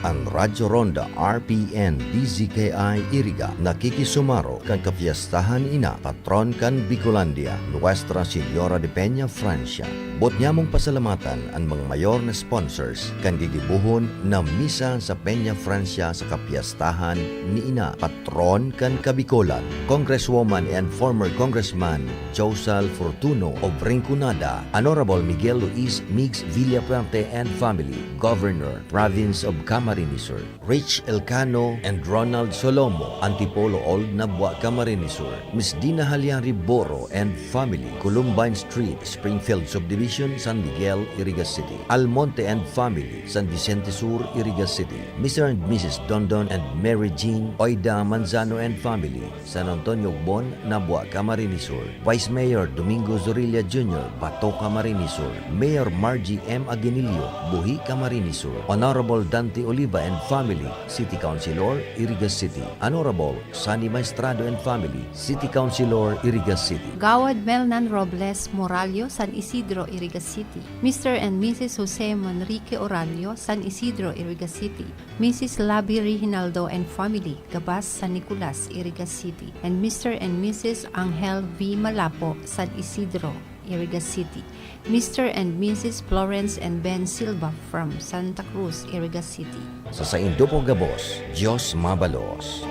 An Radyo Ronda R P N D Z K I Iriga nakikisumaro kan kapiyastahan ina, patron kan Bicolandia, Nuestra Señora de Peña, Francia. Boot nyamong pasalamatan an mga mayor na sponsors kan gigibohon na misa sa Peña Francia sa kapiyastahan ni ina, patron kan Kabikolan, Congresswoman and former Congressman Josal Fortuno of Rinconada, Honorable Miguel Luis Migs Villafuerte and family, Governor, Province of Camarines Sur. Rich Elcano and Ronald Solomo, Antipolo Old, Nabua, Camarines Sur. Miss Dina Halyari Boro and family, Columbine Street, Springfield Subdivision, San Miguel, Iriga City. Almonte and family, San Vicente Sur, Iriga City. Mister and Missus Dondon and Mary Jean Oida Manzano and family, San Antonio Bon, Nabua, Camarines Sur. Vice Mayor Domingo Zorilla Junior, Bato, Camarines Sur. Mayor Margie M Aguinillo, Buhi, Camarines Sur. Honorable Dante Oliva and family, City Councilor, Iriga City. Honorable Sonny Maestrado and family, City Councilor, Iriga City. Gawad Melnan Robles Morallo, San Isidro, Iriga City. Mister and Missus Jose Manrique Orallo, San Isidro, Iriga City. Missus Labi Reginaldo and family, Gabas, San Nicolas, Iriga City, and Mister and Missus Angel V Malapo, San Isidro, Iriga City. Mister and Missus Florence and Ben Silva from Santa Cruz, Iriga City. Sa saindo po gabos, Diyos mabalos.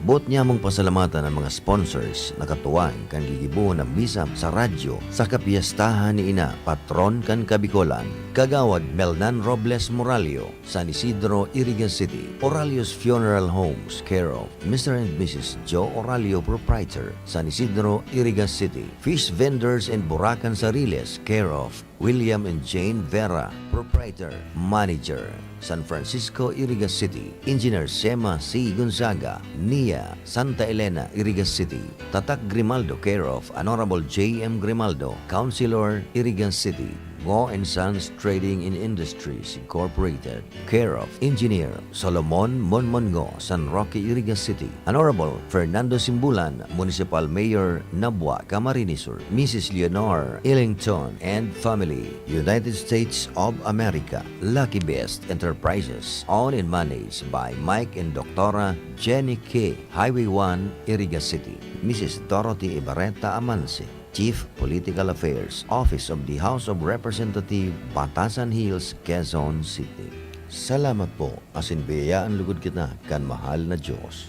Boot nyamong pasalamatan an mga sponsors na katuwang kan gigibohon na misa sa radyo sa kapiyastahan ni Ina, patron kan Kabikolan, Kagawad Melnan Robles Morallo, San Isidro, Iriga City. Oralio's Funeral Homes, care of Mister and Missus Joe Oralio, Proprietor, San Isidro, Iriga City. Fish Vendors and Burakan Sariles, care of William and Jane Vera, Proprietor, Manager, San Francisco, Iriga City. Engineer Sema C Gonzaga, Nia, Santa Elena, Iriga City. Tatak Grimaldo, care of Honorable J M Grimaldo, Councilor, Iriga City. Ngo and Sons Trading in Industries Incorporated, care of Engineer Solomon Monmongo, San Roque, Iriga City. Honorable Fernando Simbulan, Municipal Mayor, Nabua, Camarines Sur. Missus Leonor Ellington and family, United States of America. Lucky Best Enterprises, owned and managed by Mike and Doctora Jenny K, Highway one, Iriga City. Missus Dorothy Ibarreta Amanse, Chief Political Affairs, Office of the House of Representative, Batasan Hills, Quezon City. Salamat po, asin biyayaan lugod kita kan mahal na Diyos.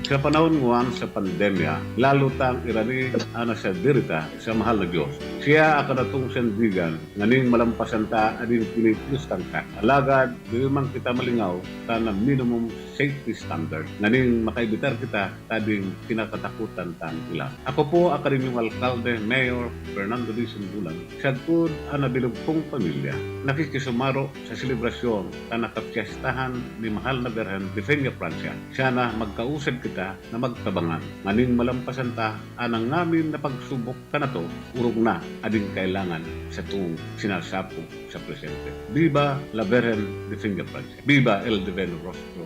Sa panahon ngwan sa pandemya, lalo tang irani an nasadiri ta sa mahal na Dios. Siya an kadatong sandigan nganing malampasan ta ading pinipiyostan ta. Alagad diri man kita malingaw ta na minimum safety standard nganing makaebitar kita ta ding kinakatakotan tang ilang. Ako po, Academyong Alkalde, Mayor Fernando D. Simbulan, sagkod an nabilog kong pamilya, nakikisumaro sa selebrasyon ta nakapyestahan ni Mahal na Birhen de Peña Francia. Siya na magkausad kita na magtabangan. Nganing malampasan ta an nangamin na pagsubok kanato, orog na ading kailangan satong sinasapog sa presente. Viva la Virgen de Peña Francia! Viva el Divino Rostro!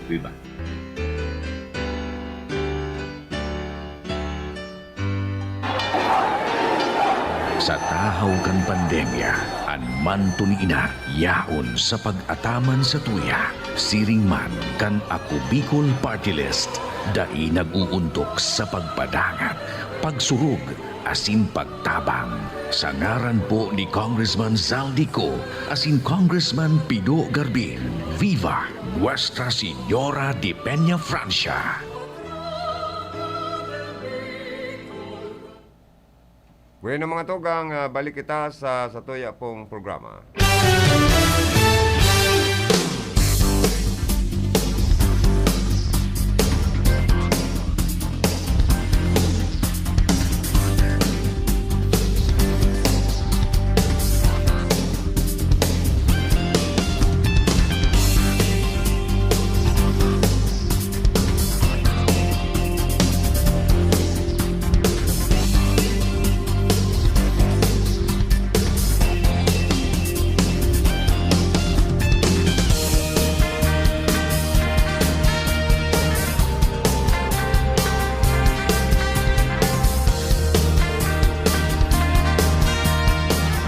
Viva! Sa tahaw kan pandemya, an manto ni Ina yaon sa pag-ataman satuya. Siring man kan Ako Bicol Party List, dai nag-uuntok sa pagpadangat, pagsurog, asin pagtabang. Sa ngaran po ni Congressman Zaldy Co asin Congressman Pido Garbin, viva Nuestra Señora de Peña Francia! Bueno, mga tugang, ah, balik kita sa, sa tuya pong programa.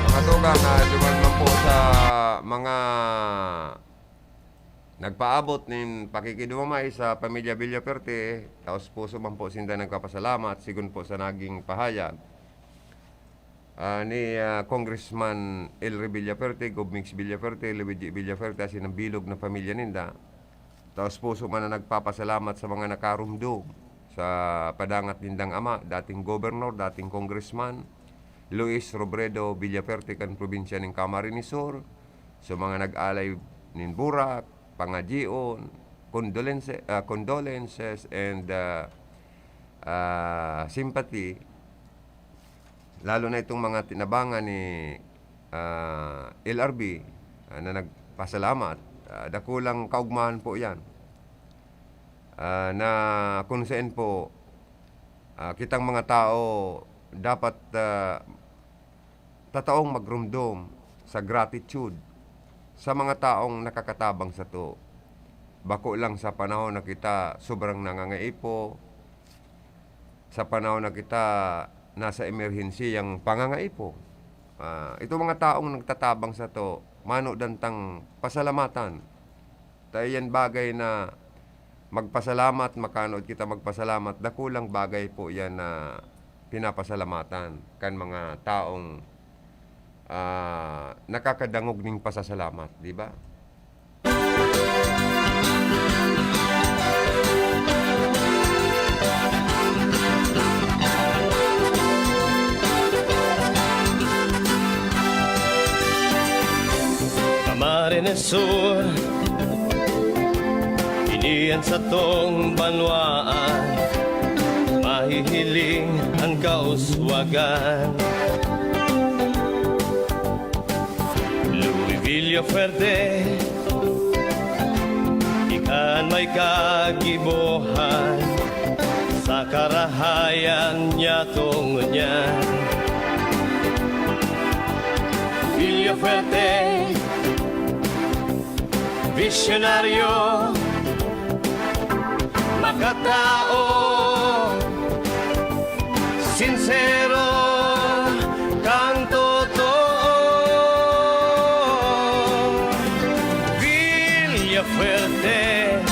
Mga tugang, ah, duman man po sa mga nagpaabot nin pakikidumamay sa pamilya Villafuerte, taos puso man po sinda nagpapasalamat, sigon po sa naging pahayag, ah, ni, ah, Congressman Elry Villafuerte, Gov Mix Villafuerte, Luigi Villafuerte, asin ang bilog na pamilya ninda. Taos puso man na nagpapasalamat sa mga nakarumdom sa padangat nindang ama, dating gobernador, dating congressman, Luis Robredo Villafuerte kan probinsya nin Camarines Sur, sa mga nag-alay nin burak, pangadyion, condolences, ah, condolences and, ah, ah, sympathy, lalo na itong mga tinabangan ni, ah, L R B, ah, na nagpasalamat. Ah, dakulang kaugmahan po yan, ah, na kung saan po, ah, kitang mga tao dapat, ah, tataong magromdom sa gratitude sa mga taong nakakatabang sato. Bako lang sa panahon na kita sobrang nangangaipo, sa panahon na kita nasa emerhensiyang pangangaipo. Ah, itong mga taong nagtatabang sato, manodan tang pasalamatan. Ta iyan bagay na magpasalamat, makanood kita magpasalamat, dakulang bagay po iyan na pinapasalamatan kan mga taong, ah, nakakadangog nin pasasalamat, di ba? Camarines Sur, ini an satong banwaan, mahihiling an kauswagan. Louis Villafuerte, ika an may kagibohan sa karahayan nyatong ngunyan. Villafuerte, visyonaryo, makatao, sinsero, kang totoo. Villafuerte,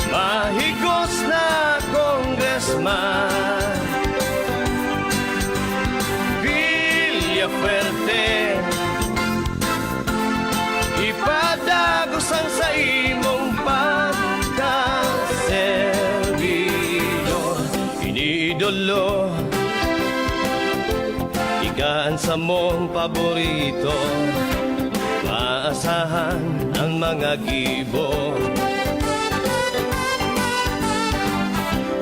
mahigos na congressman. Villafuerte, ipadagos an saimong pagkaservidor. Iniidolo, ika an samong paborito, maasahan an mga gibo.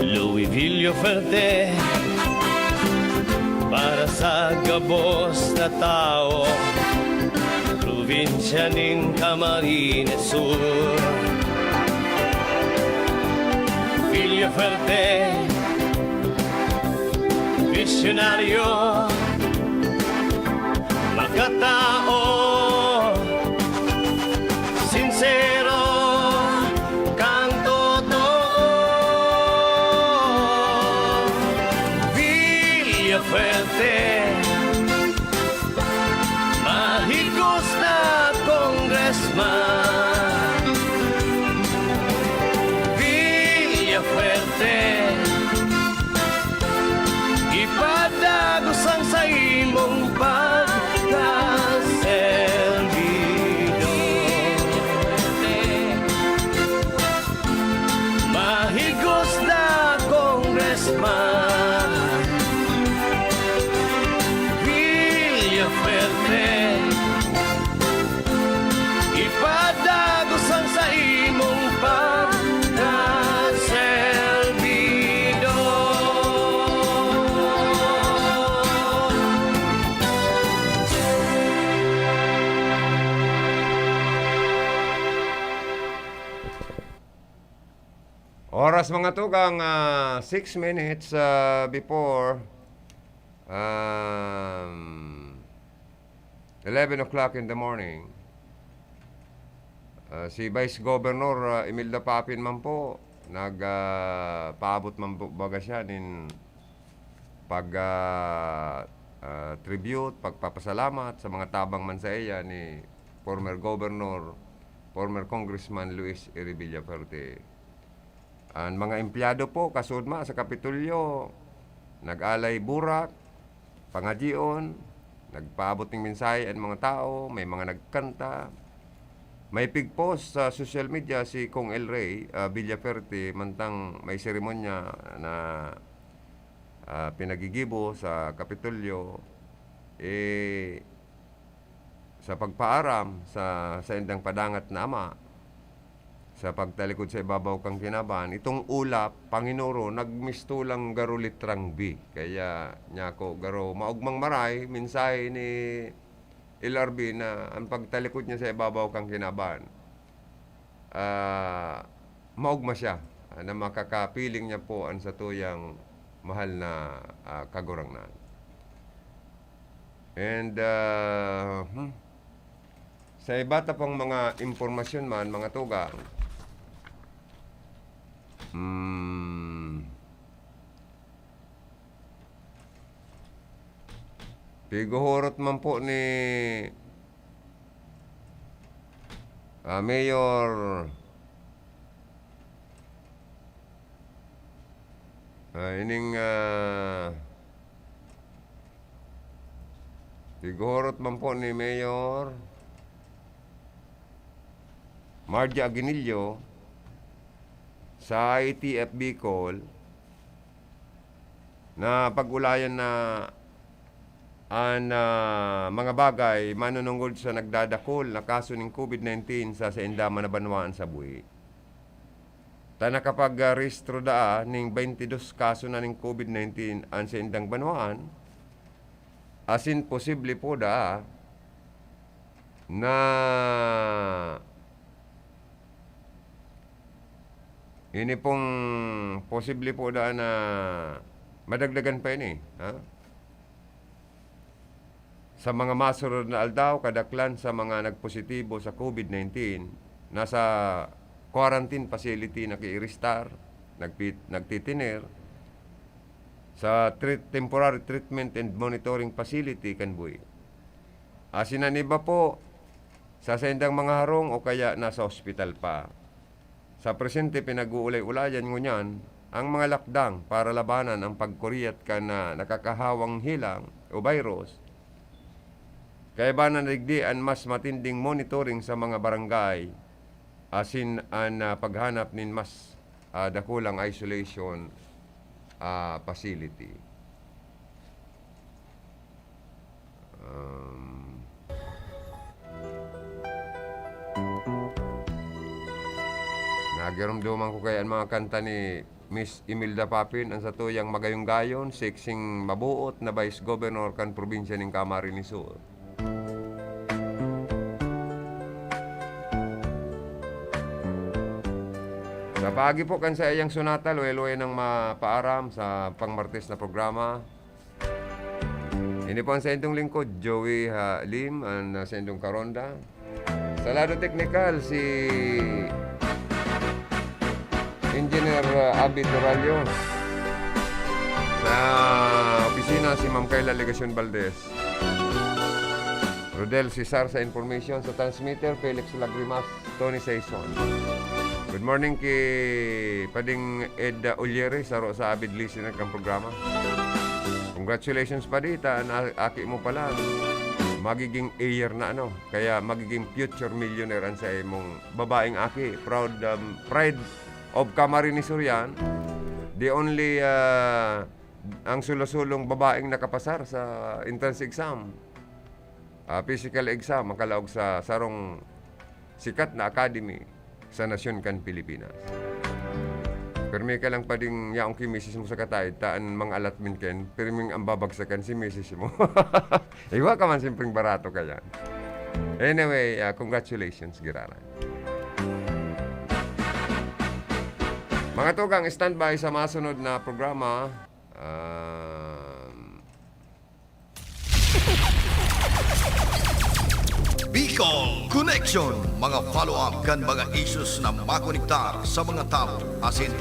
Louis Villafuerte, para sa gabos na tawo, probinsya nin Camarines Sur. Villafuerte, visyonaryo, makatao, sinsero, kang totoo. Villafuerte, mahigos na congressman. Villafuerte, Oras, mga tugang, ah, six minutes, ah, before, um, eleven o'clock in the morning. Ah, si Vice Governor, ah, Imelda Papin man po, nag, ah, paabot man po baga siya nin pag, ah, ah, tribute, pagpapasalamat sa mga tabang man sa iya ni former Governor, former Congressman Luis Eri Villafuerte. An mga empleyado po, kasudma sa Kapitolyo, nag-alay burak, pangadyion, nagpaabot ning mensahe an mga tao, may mga nagkanta. May pigpost sa social media si Cong El Rey, ah, Villafuerte, mantang may seremonya na, ah, pinagigibo sa Kapitolyo, eh, sa pagpaaram sa saindang padangat na ama, sa pagtalikod sa ibabaw kan kinaban, itong ulap, panginoro, nagmistulang garo litrang B. Kaya, nyako, garo, maogmang maray, mensahe ni L R B na ang pagtalikod niya sa ibabaw kan kinaban, ah, maogma siya, ah, na makakapiling niya po an satuyang mahal na, ah, Kagurangnan. And, ah, hmm, sa iba ta pang mga impormasyon man, mga tugang, hmm, piguhurot man po ni, ah, Mayor, ah, ining, ah, piguhurot man po ni Mayor Margie Aguinaldo sa I T F Bicol na pag-ulayan na an, ah, mga bagay manunungod sa nagdadakul na kaso nin covid nineteen sa sainda man na banwaan sa buhi. Ta nakapag-rehistro daa ning twenty-dos kaso na nin covid nineteen an saindang banwaan, asin posible po daa na ini pong posible po daa na madagdagan pa ini, ha? Sa mga masunod na aldaw, kadaklan sa mga nagpositibo sa covid nineteen, nasa quarantine facility nakiiristar, nagpi-, nagtitiner sa treat-, temporary treatment and monitoring facility kan buhi. Asin an iba po, sa saindang mga harong o kaya nasa ospital pa. Sa presente, pinag-uulay-ulayan ngunyan ang mga lakdang para labanan ang pagkuriyat kan, ah, nakakahawang helang o virus. Kaiba na digdi an mas matinding monitoring sa mga barangay, asin an, ah, paghanap nin mas, ah, dakulang isolation, ah, facility. Um, nagirumduman ko kaya an mga kanta ni Miss Imelda Papin, an satuyang magayong-gayon, sexing mabuot na Vice Governor kan probinsya nin Camarines Sur. Sa paagi po kan saiyang sonata, luway-luway nang mapaaram sa pangmartes na programa. Ini po ang saindong lingkod, Joey, ha, Lim, an, ah, saindong karonda. Sa lado teknikal, si Engineer, ah, Abid Dorallo. Sa opisina, si Ma'am Kayla Legacion Valdez. Rodel Cesar sa information, sa transmitter, Felix Lagrimas, Tony Saison. Good morning ki Pading Ed Ulyere, saro sa avid listener kan programa. Congratulations, Padi, ta an a-, aki mo pala, magiging heir na, ano, kaya magiging future millionaire an sa imong babaeng aki. Proud, um, pride of Camarines Sur yan. The only, ah, ang sulo-sulong babaeng nakapasar sa entrance exam, ah, physical exam, makalaog sa sarong sikat na academy sa nasyon kan Pilipinas. Pirmi ka lang, Pading, yaon ki misis mo sa kataed, ta an mga allotment ken, pirming ang babagsakan si misis mo. Iwa ka man, simpleng barato ka yan. Anyway, ah, congratulations, giraray. Mga tugang, standby sa masunod na programa. Um, Bicol Connection, mga follow-up kan mga issues na makonektar sa mga tawo asin